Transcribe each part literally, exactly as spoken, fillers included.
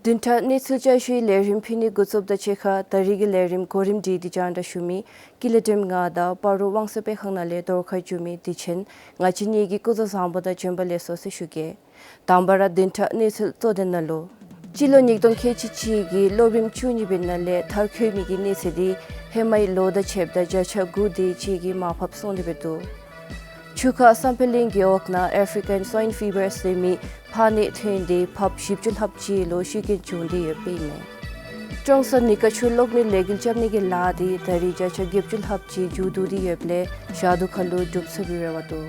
བདུན་ཕྲག་གནས་ཚུལ་བསྐྱར་ཞུའི་ལས་རིམ་ཕུལ་ནི་འགོ་བཙུགསཔ་དང་གཅིག་ཁར་ད་རིས་ཀྱི་ལས་རིམ་གོ་རིམ་སྒྲིག་སྟེ་སྙན་ཞུ་མི་ཀུན་ལེགས་སྒྲོལམ་ང་དང་སྤ་རོ་དབང་གསལ་སྤེལ་ཁང་ནང་ལས་རྫོང་ཁ་བཅུ་མི་བདེ་ཆེན་ང་བཅས་གཉིས་ཀྱིས་སྐུ་གཟུགས་བཟང་པོ་དང་བྱོན་པ་ལེགས་སོ་ཟེར་ཞུ་གེ། དང་པ་ར་བདུན་ཕྲག་གནས་ཚུལ་གཙོ་དོན་ནང་ལུ། སྤྱི་ལོ་ཉིས་སྟོང་ཁལ་གཅིག་གཅིག་གི་སློབ་རིམ་བཅུ་གཉིས་པའི་ནང་ལས་མཐར་འཁྱོལ་མི་གི་གནས་ཚད་འདི་ཧེ་མའི་ལོ་དང་ཕྱདཔ་ད་བརྒྱ་ཆ་དགུ་དེ་ཅིག་གིས་མར་ཕབ་སོང་སྟེ་འབད་འདུག། ཆུ་ཁ་བསམ་འཕེལ་གླིང་གི་འོག་ནང་ཨེ་ཕི་རི་ཀཱན་སུའིན་ཕི་བར་ཟེར་མི་ཕག་ནད་ཐོན་ཏེ་ཕགཔ་བཞི་བཅུ་ལྷགཔ་ཅིག་ལུ་ཤི་རྐྱེན་བྱུང་སྟེ་ཡོདཔ་ཨིན་མས། ཀྲོང་གསར་ནི་ཀ་ཆུ་གློག་མེ་ལས་འགུལ་རྐྱབ་ནི་གི་ལཱ་འདི་ད་རིས་བརྒྱ་ཆ་བརྒྱད་ཅུ་ལྷགཔ་ཅིག་མཇུག་བསྡུ་སྟེ་ཡོདཔ་ལས་ཞག་དུས་ཁ་ལུ་གྲུབ་ཚུགས་པའི་རེ་བ་འདུག།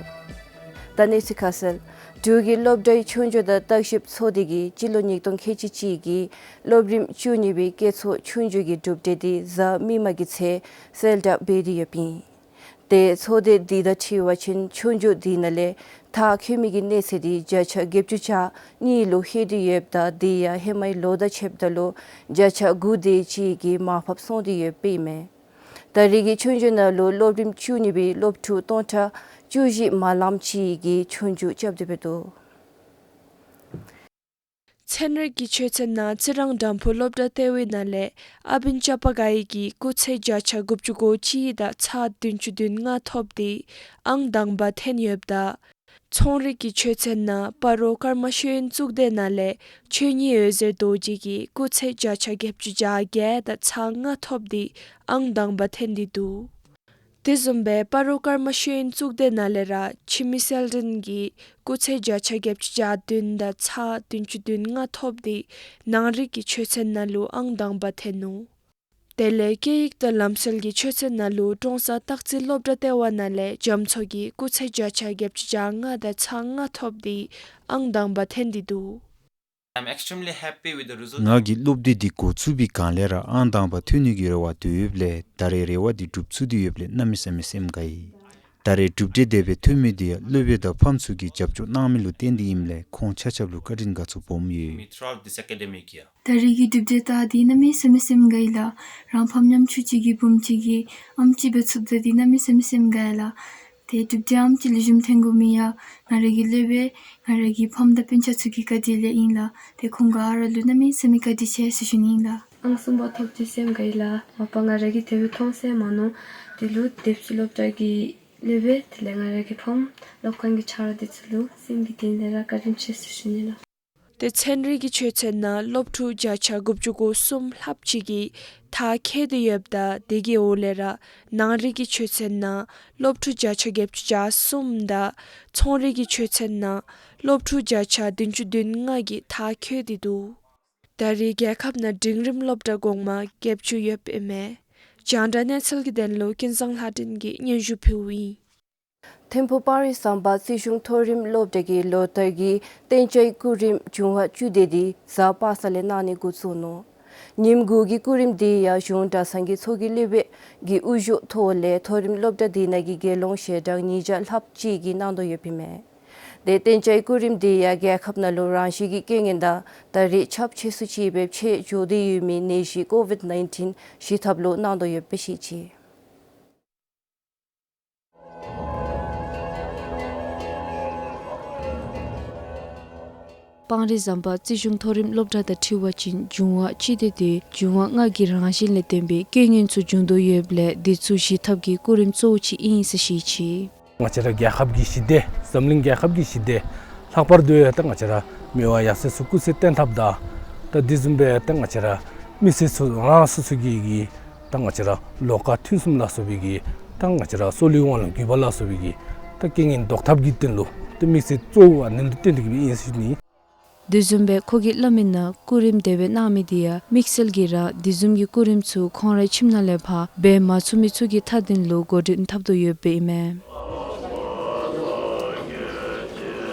ད་གནས་ཚུལ་ཁ་གསལ། འབྲུག་གི་སློབ་གྲྭའི་ཆོས་རྒྱུགས་དང་བརྟག་ཞིབ་ཚོགས་སྡེ་གིས་སྤྱི་ལོ་ཉིས་སྟོང་ཁལ་གཅིག་གཅིག་གི་སློབ་རིམ་བཅུ་གཉིས་པའི་སྐྱེད་ཚོགས་ཆོས་རྒྱུགས་ཀྱི་གྲུབ་འབྲས་འདི་གཟའ་མིག་དམར་གྱི་ཚེ་གསལ་བསྒྲགས་འབད་དེ་ཡོདཔ་ཨིན། ཏེ་ཚོགས་སྡེ་འདི་དང་འཁྲིལ་བ་ཅིན་ཆོས་རྒྱུགས་འདི་ནང་ལས་མཐར་འཁྱོལ་མི་གི་གནས་ཚད་འདི་བརྒྱ་ཆ་བརྒྱད་ཅུ་གྱ་གཉིས་ལུ་ལྷོད་དེ་ཡོདཔ་ད་དེ་ཡང་ཧེ་མའི་ལོ་དང་ཕྱདཔ་ད་ལུ་བརྒྱ་ཆ་དགུ་དེ་ཅིག་གིས་མར་ཕབ་སོང་སྟེ་ཡོདཔ་ཨིན་མས། ད་རིས་ཀྱི་ཆོས་རྒྱུགས་ནང་ལུ་སློབ་རིམ་བཅུ་གཉིས་པའི་སློབ་ཕྲུག་སྟོང་ཕྲག་བཅུ་བཞི་མ་ལངམ་ཅིག་གིས་ཆོས་རྒྱུགས་རྐྱབ་སྟེ་འབད་འདུག། ཚན་རིག་གི་ཆོས་ཚན་ནང་རྩི་རང་འགྲམ་ཕུག་སློབ་གྲྭ་ལྟེ་བའི་ནང་ལས་ཨ་བིན་ཅ་པ་ག་ཡི་གིས་སྐུགས་ཚད་བརྒྱ་ཆ་དགུ་བཅུ་གོ་གཅིག་དང་ཚག་བདུན་ཅུ་དོན་ལྔ་ཐོབ་སྟེ་ཨང་དང་པ་འཐོན་ཡོདཔ་ད། ཚོང་རིག་གི་ཆོས་ཚན་ནང་སྤ་རོ་ཀརྨ་ཤེས་ཡོན་གཙུག་སྡེ་ནང་ལས་ཆོས་ཉིད་འོད་ཟེར་རྡོ་རྗེ་གིས་སྐུགས་ཚད་བརྒྱ་ཆ་བརྒྱད་ཅུ་གྱ་བརྒྱད་དང་ཚག་ལྔ་ཐོབ་སྟེ་ཨང་དང་པ་འཐོན་ཏེ་འདུག། དེ་བཟུམ་སྦེ་སྤ་རོ་ཀརྨ་ཤེས་ཡོན་གཙུག་སྡེ་ནང་ལས་ར་འཆི་མེད་གསལ་སྒྲོན་གྱིས་སྐུགས་ཚད་བརྒྱ་ཆ་བརྒྱད་ཅུ་གྱ་བདུན་དང་ཚག་བདུན་ཅུ་དོན་ལྔ་ཐོབ་སྟེ་ནང་རིག་གི་ཆོས་ཚན་ནང་ལུ་ཨང་དང་པ་འཐོན་ནུག། དེ་ལས་སྐད་ཡིག་དང་ལམ་སྲོལ་གྱི་ཆོས་ཚན་ནང་ལུ་ཀྲོང་གསར་སྟག་རྩེ་སློབ་གྲྭ་ལྟེ་བ་ནང་ལས་རྒྱ་མཚོ་གིས་སྐུགས་ཚད་བརྒྱ་ཆ་བརྒྱད་ཅུ་གྱ་ལྔ་དང་ཚག་ལྔ་ཐོབ་སྟེ་ཨང་དང་པ་འཐོན་ཏེ་འདུག། I'm extremely happy with the result. ང་གིས་སློབ་དེབ་འདི་འགོ་བཙུགས་པའི་སྒང་ལས་ར་ཨང་དང་པ་ཐོན་ནི་གི་རེ་བ་ཡོདཔ་ལས་ད་རེས་རེ་བ་འདི་འགྲུབ་ཚུགས་ཏེ་ཡོདཔ་ལས་གནམ་མེད་ས་མེད་སེམས་དགའ་ཡི། ད་རེས་གྲུབ་འབྲས་དེ་སྦེ་ཐོན་མི་འདི་ཡང་སློབ་དཔོན་དང་ཕམ་ཚུ་གིས་རྒྱབ་སྐྱོར་གནང་མི་ལུ་བརྟེན་ཏེ་ཨིནམ་ལས་ཁོང་ཆ་ཁྱབ་ལུ་བཀའ་དྲིན་དགའ་ཚོར་སྦོམ་ཡོད། Throughout this academic year. ད་རེས་ཀྱི་གྲུབ་འབྲས་ད་འདི་གནམ་མེད་ས་མེད་སེམས་དགའ་ཡི་ལགས། རང་ཕམ་ཉམ་ཆུང་ཅིག་གི་བུམོ་ཅིག་གིས་ཨེམ་ཅིག་འབད་ཚུགསཔ་ད་འདི་གནམ་མེད་ས་མེད་སེམས་དགའ་ཡི་ལགས། ཏེ་གྲུབ་འབྲས་ཨེམ་ཅིག་ལེགས་ཤོམ་ཐོན་དགོ་མི་ཡང་ང་ར་གི་སློབ་དཔོན་ང་ར་གི་ཕམ་དང་སྤུན་ཆ་ཚུ་གི་བཀའ་དྲིན་ལས་ཨིན་ལགས། ཏེ་ཁོང་ག་ར་ལུ་གནམ་མེད་ས་མེད་བཀའ་དྲིན་ཆེ་ཟེར་ཞུ་ནི་ཨིན་ལགས། ཨང་གསུམ་པ་ཐོབ་ཅི་སེམས་དགའ་ཡི་ལགས། མ་པ་ང་ར་གིས་དེ་སྦེ་མཐོང་ས་མ་མནོ། དེ་ལུ་དེབ་སི་སློབ་གྲྭ་གི་སློབ་དཔོན་དེ་ལས་ང་ར་གི་ཕམ་སློབ་ཁང་གི་ཆ་རོགས་དེ་ཚུ་ལུ་སེམས་ཀྱི་གཏིང་ལས་ར་བཀའ་དྲིན་ཆེ་ཟེར་ཞུ་ནི་ལགས། ཏེ་ཚན་རིག་གི་ཆོས་ཚན་ནང་སློབ་ཕྲུག་བརྒྱ་ཆ་དགུ་བཅུ་གོ་གསུམ་ལྷགཔ་ཅིག་གིས་མཐར་འཁྱོལ་ཏེ་ཡོདཔ་ད་དེ་གི་འོག་ལས་ར་ནང་རིག་གི་ཆོས་ཚན་ནང་སློབ་ཕྲུག་བརྒྱ་ཆ་བརྒྱད་ཅུ་གྱ་གསུམ་དང་ཚོང་རིག་གི་ཆོས་ཚན་ནང་སློབ་ཕྲུག་བརྒྱ་ཆ་བདུན་ཅུ་དོན་ལྔ་གིས་མཐར་འཁྱོལ་ཏེ་འདུག། ད་རེས་རྒྱལ་ཁབ་ནང་འབྲིང་རིམ་སློབ་གྲྭ་གོང་མ་བརྒྱད་ཅུ་ཡོདཔ་ཨིན་མས། རྒྱང་བསྒྲགས་གནས་ཚུལ་གྱི་དོན་ལུ་ཀུན་བཟང་ལྷ་སྒྲོན་གྱིས་སྙན་ཞུ་ཕུལཝ་ཨིན། ཐིམ་ཕུག་སྤང་རི་ཟམ་པ་རྩིས་གཞུང་མཐོ་རིམ་སློབ་གྲྭ་གིས་ལོ་ལྟར་གྱི་གཏན་འཇགས་སྐུ་རིམ་འབྱུང་བ་བཅུ་དེ་འདི་གཟའ་པ་སངས་ལས་གནང་ནི་འགོ་བཙུགས་ནུག། ཉིནམ་དགུ་གི་སྐུ་རིམ་འདི་ཡང་གཞུང་གྲྭ་ཚང་གི་ཚོགས་ཀྱི་སློབ་དཔོན་གྱི་དབུ་བཞུགས་ཐོག་ལས་མཐོ་རིམ་སློབ་གྲྭ་འདི་ནང་གི་དགེ་སློང་ཞལ་གྲངས་ཉིས་བརྒྱ་ལྷགཔ་ཅིག་གིས་གནང་དོ་ཡོདཔ་ཨིན་མས། ཏེ་གཏན་འཇགས་སྐུ་རིམ་འདི་ཡང་རྒྱལ་ཁབ་ནང་ལུ་རང་བཞིན་གྱི་རྐྱེན་ངན་དང་ད་རེས་ཁྱབ་ཆེ་སུ་ཅིག་སྦེ་ཆེ་འགྱོ་སྟེ་ཡོད་མི་ནད་གཞི་ཀོ་ཝིཌ་ནའིན་ཊིན་ཞི་ཐབས་ལུ་གནང་དོ་ཡོདཔ་སྦེ་བཤད་ཅི། སྤང་རི་ཟམ་པ་རྩིས་གཞུང་མཐོ་རིམ་སློབ་གྲྭ་དང་འཁྲིལ་བ་ཅིན་འབྱུང་བ་སྤྱི་དེ་དེ་འབྱུང་བ་ལྔ་གི་རང་བཞིན་ལས་བརྟེན་པའི་རྐྱེན་ངན་ཚུ་འབྱུང་དོ་ཡོདཔ་ལས་དེ་ཚུ་ཞི་ཐབས་ཀྱི་སྐུ་རིམ་གཙོ་བོ་ཅིག་ཨིན་ཟེར་བཤད་ཅི། ང་བཅས་ར་རྒྱལ་ཁབ་ཀྱི་ཞི་བདེ་འཛམ་གླིང་རྒྱལ་ཁབ་ཀྱི་ཞི་བདེ་ལྷག་པར་དུ་ཡང་ད་ང་བཅས་ར་མི་དབང་ཡབ་སྲས་ཚུ་སྐུ་ཚེ་བརྟན་ཐབས་དང་ད་དེ་བཟུམ་སྦེ་ད་ང་བཅས་ར་མི་སེར་ཚུ་རང་སོ་སོ་གི་གི་ད་ང་བཅས་ར་ལོ་ཁ་མཐུན་སུམ་ལ་སོགས་པའི་གི་ད་ང་བཅས་ར་སྲོག་ལུས་དབང་ལུང་གུས་པ་ལ་སོགས་པའི་གི་ད་རྐྱེན་ངན་བཟློག་ཐབས་ཀྱི་དོན་ལུ་ད་དམིགས་བསལ་གཙོ་བོ་ཨ་ནི་ལུ་བརྟེན་ཏེ་གི་སྦེ་ཨིན་ཟེར་ཞུ་ནི། དེ་བཟུམ་སྦེ་ཁོ་གིས་སླབ་མི་ནང་སྐུ་རིམ་དེ་སྦེ་གནང་མི་དེ་ཡང་དམིགས་བསལ་གྱིས་ར་དེ་བཟུམ་གྱི་སྐུ་རིམ་ཚུ་ཁོང་རའི་ཁྱིམ་ནང་ལས་ཕར་འབད་མ་ཚུགས་མི་ཚུ་གི་མཐའ་དོན་ལུ་འགོ་འདྲེན་འཐབ་དོ་ཡོདཔ་ཨིན་མས།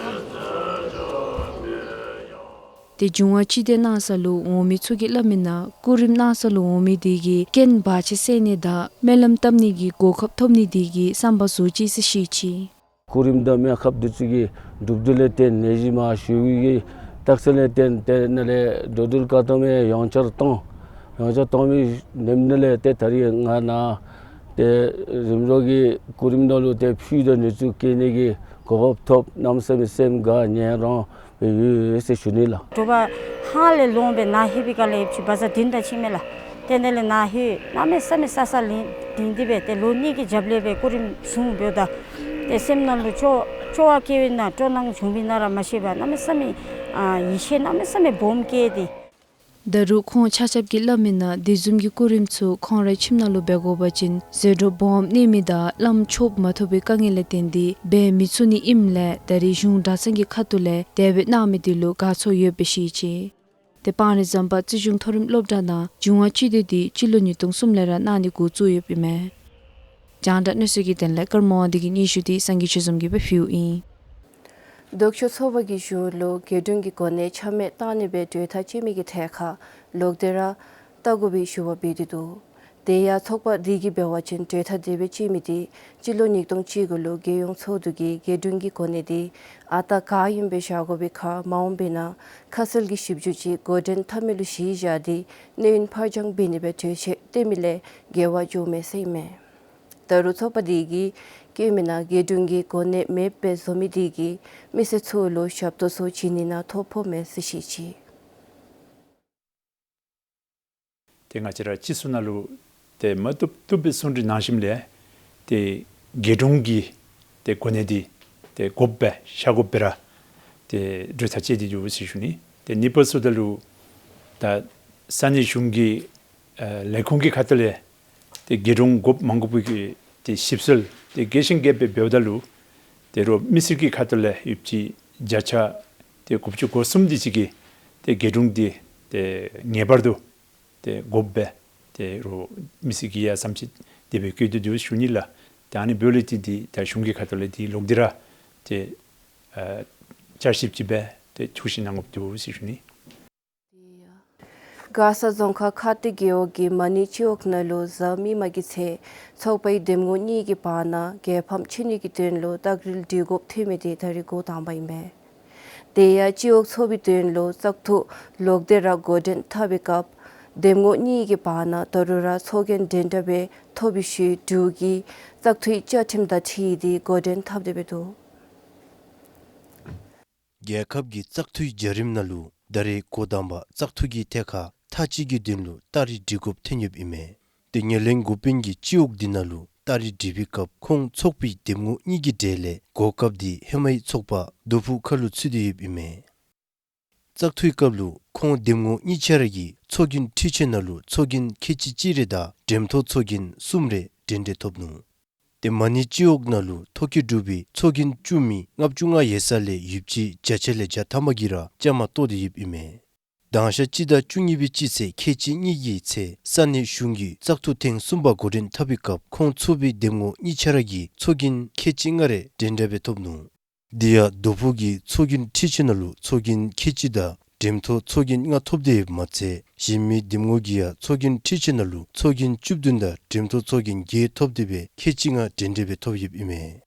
ཏེ་འབྱུང་བ་སྤྱི་དེ་གནང་ས་ལུ་འོང་མི་ཚུ་གིས་སླབ་མི་ནང་སྐུ་རིམ་གནང་ས་ལུ་འོང་མི་དེ་གིས་རྐྱེན་བར་ཆད་སེལ་ནི་དང་སྨོན་ལམ་བཏབ་ནི་གི་གོ་སྐབས་ཐོབ་ནི་དེ་གིས་བསམ་པ་རྫོགས་ཅི་ཟེར་བཤད་ཅི། སྐུ་རིམ་དང་སྨན་ཁབ་འདི་ཚུ་གི་གྲུབ་འབྲས་ལས་བརྟེན་ནད་གཞི་མར་ཞི་བའི་གི་རྟགས་མཚན་ལས་བརྟེན་ཏེ་ནཱ་ལས་འགྲོ་འགྲུལ་བཀག་དམ་ཡང་ཡང་བསྐྱར་བཏང་། ཡང་བསྐྱར་བཏང་མི་ནེམ་ནང་ལས་ཏེ་ད་རིས་ང་ནཱ་ཏེ་རིམ་གྲོ་གི་སྐུ་རིམ་ནང་ལུ་ཏེ་ཕུལ་ཏེ་ནུས་ཚུགས་བསྐྱེད་ནི་གི་གོ་སྐབས་ཐོབ། གནམ་མེད་ས་མེད་སེམས་དགའ། ངེ་རང་ ཡོད་ཟེར་ཞུ་ནི་ལགས། དྲོ་པ་ཧ་ལས་ལོང་སྦེ་ནཱ་ལྷོད་པའི་སྐབས་ལས་ཡོདཔ་ཅིག་བ་ཛ་བདུན་དང་ཕྱེད་མས་ལགས། ཏེ་དེ་ལས་ནཱ་ལྷོད་གནམ་མེད་ས་མེད་ས་ས་ལིང་ལིང་སྟེ་སྦེ་ཏེ་ལོ་གཉིས་ཀྱི་རྒྱབ་ལས་སྦེ་སྐུ་རིམ་བཟུང་འབདཝ་ད་ཏེ་སེམས་ནང་ལུ་སྐྱོ་སྐྱོ་བ་སྐྱེ་བའི་ནང་སྤྲོ་སྣང་བྱུང་བའི་ནང་ར་མ་ཤེས་པར་གནམ་མེད་ས་མེད་ཨ་ཡིད་ཆེས་གནམ་མེད་ས་མེད་སྦོམ་སྐྱེས་ཏེ། ད་རུང་ཁོང་ཆ་ཁྱབ་ཀྱིས་སླབ་མིའི་ནང་དེ་བཟུམ་གྱི་སྐུ་རིམ་ཚུ་ཁོང་རའི་ཁྱིམ་ནང་ལུ་འབད་དགོ་པ་ཅིན་ཟད་འགྲོ་སྦོམ་གནས་མི་དང་བླམ་ཆོསཔ་མ་ཐོབ་པའི་དཀའ་ངལ་ལས་བརྟེན་ཏེ་འབད་མི་ཚུགས་ནི་ཨིནམ་ལས་ད་རེས་གཞུང་གྲྭ་ཚང་གི་ཁ་ཐུག་ལས་དེ་སྦེ་གནང་མི་དེ་ལུ་དགའ་ཚོར་ཡོད་པའི་ཤུལ་ཅིག། ཏེ་སྤང་རི་ཟམ་པ་རྩིས་གཞུང་མཐོ་རིམ་སློབ་གྲྭ་ནང་འབྱུང་བ་སྤྱི་དོན་དེ་སྤྱི་ལོ་ཉིས་སྟོང་གསུམ་ལས་ར་གནང་ནི་འགོ་བཙུགས་ཡོདཔ་ཨིན་མས། རྒྱང་བསྒྲགས་གནས་ཚུལ་གྱི་དོན་ལས་ཀརྨ་དབང་འདུས་ཀྱི་སྙན་ཞུ་དེ་སངས་རྒྱས་ཆོས་འཛོམས་ཀྱིས་སྦེ་ཕུལཝ་ཨིན། ལྡོག་ཕྱོགས་ཚོགས་པ་གིས་གཞུང་ལུ་རྒེད་དྲུང་གི་གོ་གནས་ཆ་མེད་བཏང་ནི་སྦེ་གྲོས་ཐག་བཅད་མི་གི་ཐད་ཁར་ལོག་སྟེ་ར་བལྟ་དགོ་པའི་ཞུ་བ་འབད་དེ་འདུག། དེ་ཡང་ཚོགས་པ་དེ་གིས་འབད་བ་ཅིན་གྲོས་ཐག་དེ་སྦེ་བཅད་མི་དེ་སྤྱི་ལོ་ཉིས་སྟོང་བཅུ་དགུ་ལུ་རྒྱལ་ཡོངས་ཚོགས་འདུ་གིས་རྒེད་དྲུང་གི་གོ་གནས་དེ་ཨ་རྟག་ག་ཨིནམ་སྦེ་བཞག་དགོ་པའི་ཁར་མ་འོངས་པའི་ནང་ཁ་གསལ་གྱི་ཞིབ་འཇུག་ཅིག་འགོ་འདྲེན་འཐབ་མི་ལུ་གཞི་བཞག་སྟེ་གནས་ཡུན་ཕར་འགྱངས་འབད་ནི་སྦེ་གྲོས་ཆོད་བཏོན་མི་ལས་འགལ་བ་འགྱོཝ་མས་ཟེར་ཨིན་མས། ད་རུང་ཚོགས་པ་དེ་གིས་བཀོད་མིའི་ནང་རྒེད་དྲུང་གི་གོ་གནས་མེདཔ་སྦེ་བཟོ་མི་དེ་གིས་མི་སེར་ཚུ་ལུ་ཞབས་ཏོག་ཚུ་བྱིན་ནི་ནང་ཐོ་ཕོགཔ་མས་ཟེར་བཤད་ཅི། ཏེ་ང་བཅས་ར་སྤྱི་ཚོགས་ནང་ལུ་ཏེ་མ་བཏུབ་བཏུབ་སྦེ་གསུང་གྲོས་གནང་ཞིནམ་ལས་ཏེ་རྒེད་དྲུང་གི་ཏེ་གོ་གནས་དེ་ཏེ་དགོཔ་སྦེ་བཞག་དགོཔ་སྦེ་ར་ཏེ་གྲོས་ཐག་བཅད་དེ་འདུག་ཟེར་ཞུ་ནི། ཏེ་གཉིས་པ་ཟེརཝ་ད་ལུ་ད་ས་གནས་གཞུང་གི་ཨ་ལས་ཁུངས་ཀྱི་ཁ་ཐུག་ལས་ཏེ་རྒེད་དྲུང་དགོཔ་མ་དགོཔ་གི་ཏེ་ཞིབ་འཚོལ་ཏེ་རྒྱས་ཤིང་རྒྱསཔ་སྦེ་འབདཝ་ད་ལུ་ཏེ་རོགས་མི་སེར་གྱི་ཁ་ཐུག་ལས་ཡོདཔ་ཅིག་བརྒྱ་ཆ་ཏེ་དགུ་བཅུ་གོ་གསུམ་དེ་ཅིག་གིས་ཏེ་རྒེད་དྲུང་དེ་ཏེ་ངེས་པར་དུ་ཏེ་དགོཔ་སྦེ་ཏེ་རོགས་མི་སེར་གྱིས་ཡང་བསམ་ཅིག་དེ་སྦེ་བཀོད་དེ་འདུག་ཞུ་ནི་ལགས། ཏེ་ཨ་ནི་འབདཝ་ལས་ཏེ་ཏེ་ད་གཞུང་གི་ཁ་ཐུག་ལས་ཏེ་ལོག་སྟེ་ར་ཏེ་ཨ་བསྐྱར་ཞིབ་ཅིག་སྦེ་ཏེ་འཁྱུ་ཞིནམ་གནང་དགོཔ་འདུག་ཟེར་ཞུ་ནི། མགར་ས་རྫོང་ཁག་ཁ་གཏད་རྒེད་འོག་གི་མ་ཎི་སྤྱི་འོག་ནང་ལུ་གཟའ་མིག་དམར་གྱི་ཚེ་ཚོགས་པའི་འདེམས་ངོ་གཉིས་ཀྱི་བར་ན་རྒྱལ་ཕམ་ཆེ་ནི་གི་དོན་ལུ་རྟགས་རིལ་སྒྲིལ་དགོཔ་ཐོན་མི་དེ་ད་རིས་འགོ་དང་པ་ཨིན་པས། དེ་ཡང་སྤྱི་འོག་ཚོགས་པའི་དོན་ལུ་བཙག་འཐུ་ལོག་སྟེ་ར་འགོ་འདྲེན་འཐབ་པའི་སྐབས་འདེམས་ངོ་གཉིས་ཀྱི་བར་ན་ད་རུང་ར་ཚོགས་རྒྱན་འདྲན་འདྲ་སྦེ་ཐོབ་པའི་ཤུལ་འབྲུག་གི་བཙག་འཐུའི་བཅའ་ཁྲིམས་དང་འཁྲིལ་ཏེ་འགོ་འདྲེན་འཐབ་སྟེ་འབད་འདུག། རྒྱལ་ཁབ་ཀྱི་བཙག་འཐུའི་བྱ་རིམ་ནང་ལུ་ད་རེས་འགོ་དང་པ་བཙག་འཐུ་གི་ཐད་ཁར་མཐའ་དཔྱད་ཀྱི་དོན་ལུ་རྟགས་རིལ་སྒྲིལ་དགོཔ་ཐོན་ཡོདཔ་ཨིན་མས། ཏེ་ཉེར་ལེན་འགོ་དཔོན་གྱིས་སྤྱི་འོག་འདི་ནང་ལུ་རྟགས་རིལ་སྒྲིལ་བའི་སྐབས་ཁོང་ཚོགས་པའི་འདེམས་ངོ་གཉིས་ཀྱི་གྲས་ལས་གོ་སྐབས་འདི་ཧེ་མའི་ཚོགས་པ་རྡོ་ཕུག་ཁ་ལུ་ཚུད་དེ་ཡོདཔ་ཨིན་མས། བཙག་འཐུའི་སྐབས་ལུ་ཁོང་འདེམས་ངོ་གཉིས་ཆ་ར་གིས་ཚོགས་རྒྱན་འཁྲིལ་ཆས་ནང་ལུ་ཚོགས་རྒྱན་ཁལ་གཅིག་གཅིག་རེ་དང་འགྲེམས་ཐོག་ཚོགས་རྒྱན་གསུམ་རེ་འདྲན་འདྲ་ཐོབ་ནུག། ཏེ་མ་ཎི་སྤྱི་འོག་ནང་ལུ་ཐོ་བཀོད་གྲུབ་པའི་ཚོགས་རྒྱན་བཙུགས་མི་ལྔ་བཅུ་ང་ཡོད་ས་ལས་ཡོདཔ་ཅིག་བརྒྱ་ཆ་ལས་བརྒྱ་ཐམ་པ་གིས་ར་བཅའ་མར་གཏོགས་ཏེ་ཡོདཔ་ཨིན་མས། དང་ཞག་སྤྱི་ཟླ་བཅུ་གཉིས་པའི་སྤྱི་ཚེས་ཁལ་གཅིག་གཉིས་ཀྱི་ཚེ་ས་གནས་གཞུང་གི་བཙག་འཐུ་ཐེངས་གསུམ་པ་འགོ་འདྲེན་འཐབ་པའི་སྐབས་ཁོང་ཚོགས་པའི་འདེམས་ངོ་གཉིས་ཆ་ར་གིས་ཚོགས་རྒྱན་ཁལ་གཅིག་ལྔ་རེ་འདྲན་འདྲ་སྦེ་ཐོབ་ནུག། དེ་ཡང་རྡོ་ཕུག་གི་ཚོགས་རྒྱན་འཁྲིལ་ཆས་ནང་ལུ་ཚོགས་རྒྱན་ཁལ་གཅིག་དང་འགྲེམས་ཐོག་ཚོགས་རྒྱན་ལྔ་ཐོབ་སྟེ་ཡོདཔ་མ་ཚད་གཞན་མི་འདེམས་ངོ་གིས་ཡང་ཚོགས་རྒྱན་འཁྲིལ་ཆས་ནང་ལུ་ཚོགས་རྒྱན་བཅུ་བདུན་དང་འགྲེམས་ཐོག་ཚོགས་རྒྱན་བརྒྱད་ཐོབ་སྟེ་སྦེ་ཁལ་གཅིག་ལྔ་འདྲན་འདྲ་སྦེ་ཐོབ་ཡོདཔ་ཨིན་མས།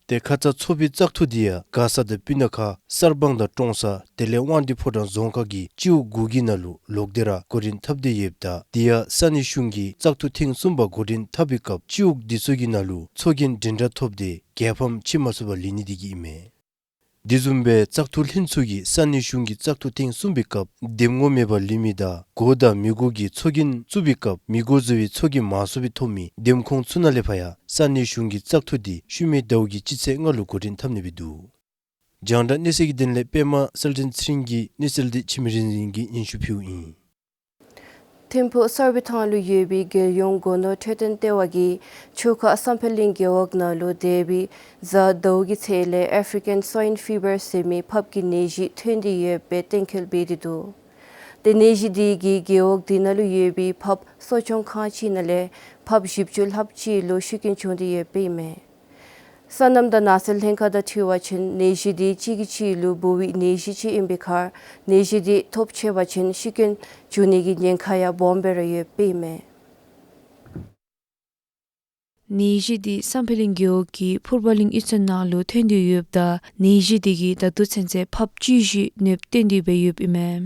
ཏེ་ཁ་ཙ་ཚོགས་པའི་བཙག་འཐུ་འདི་ཡང་མགར་ས་དང་སྤུ་ན་ཁ་གསར་སྤང་དང་ཀྲོང་གསར་དེ་ལས་དབང་འདུས་ཕོ་བྲང་རྫོང་ཁག་གི་སྤྱི་འོག་དགུ་གི་ནང་ལུ་ལོག་སྟེ་ར་འགོ་འདྲེན་འཐབ་སྟེ་ཡོདཔ་ད་དེ་ཡང་ས་གནས་གཞུང་གི་བཙག་འཐུ་ཐེངས་གསུམ་པ་འགོ་འདྲེན་འཐབ་པའི་སྐབས་སྤྱི་འོག་འདི་ཚུ་གི་ནང་ལུ་ཚོགས་རྒྱན་འདྲན་འདྲ་ཐོབ་སྟེ་རྒྱལ་ཕམ་ཕྱེ་མ་ཚུགས་པར་ལུས་ནི་དེ་གིས་ཨིན་མས། དེ་བཟུམ་སྦེ་བཙག་འཐུ་ལྷན་ཚོགས་ཀྱིས་ས་གནས་གཞུང་གི་བཙག་འཐུ་ཐེངས་གསུམ་པའི་སྐབས་འདེམས་ངོ་མེད་པར་ལུས་མི་དང་དགོ་དང་མི་དགོ་གི་ཚོགས་རྒྱན་བཙུགས་པའི་སྐབས་མི་དགོ་བཟོ་བའི་ཚོགས་རྒྱན་མང་སུ་སྦེ་ཐོབ་མི་འདེམས་ཁོངས་ཚུ་ནང་ལས་ཕར་ཡང་ས་གནས་གཞུང་གི་བཙག་འཐུ་འདི་ཤུལ་མའི་ཟླཝ་གི་སྤྱི་ཚེས་ལྔ་ལུ་འགོ་འདྲེན་འཐབ་ནི་སྦེ་འདུག། རྒྱང་བསྒྲགས་གནས་ཚུལ་གྱི་དོན་ལས་པདྨ་གསལ་སྒྲོན་ཚེ་རིང་གིས་གནས་ཚུལ་འདི་འཆི་མེད་རིག་འཛིན་གྱིས་སྙན་ཞུ་ཕུལཝ་ཨིན། ཐིམ་ཕུག་གསར་སྦས་ཐང་ལུ་ཡོད་པའི་རྒྱལ་ཡོངས་སྒོ་ནོར་འཕྲོད་བསྟེན་ལྟེ་བ་གིས་ཆུ་ཁ་བསམ་འཕེལ་གླིང་རྒེད་འོག་ནང་ལུ་འདས་པའི་གཟའ་ཟླཝ་གི་ཚེས་ལས་ཨེཕ་རི་ཀན་སྭའིན་ཕི་བར་ཟེར་མི་ཕགཔ་གི་ནད་གཞི་ཐོན་ཏེ་ཡོདཔ་སྦེ་གཏན་འཁེལ་འབད་དེ་འདུག། ཏེ་ནད་གཞི་དེ་གིས་རྒེད་འོག་དེ་ནང་ལུ་ཡོད་པའི་ཕགཔ་གསོ་སྐྱོང་ཁང་ཅིག་ནང་ལས་ཕགཔ་བཞི་བཅུ་ལྷགཔ་ཅིག་ལུ་ཤི་རྐྱེན་བྱུང་སྟེ་ཡོདཔ་ཨིན་མས། སོ་ནམ་དང་ནགས་ཚལ་ལྷན་ཁག་དང་འཁྲིལ་བ་ཅིན་ནད་གཞི་དེ་གཅིག་གིས་གཅིག་ལུ་འབུ་བའི་ནད་གཞི་ཅིག་ཨིན་པའི་ཁར་ནད་གཞི་དེ་ཐོབ་ཆེ་བ་ཅིན་ཤི་རྐྱེན་བྱུང་ནི་གི་ཉེན་ཁ་ཡང་སྦོམ་སྦེ་ར་ཡོདཔ་ཨིན་མས། ནད་གཞི་དེ་བསམ་འཕེལ་གླིང་རྒེད་འོག་གི་ཕུར་པ་གླིང་གཡུས་ཚན་ནང་ལུ་ཐོན་ཏེ་ཡོདཔ་ད་ནད་གཞི་དེ་གིས་ད་ལྟོ་ཚུན་ཚོད་ཕགཔ་བཅུ་བཞི་གནོདཔ་བསྟན་ཏེ་སྦེ་ཡོདཔ་ཨིན་མས།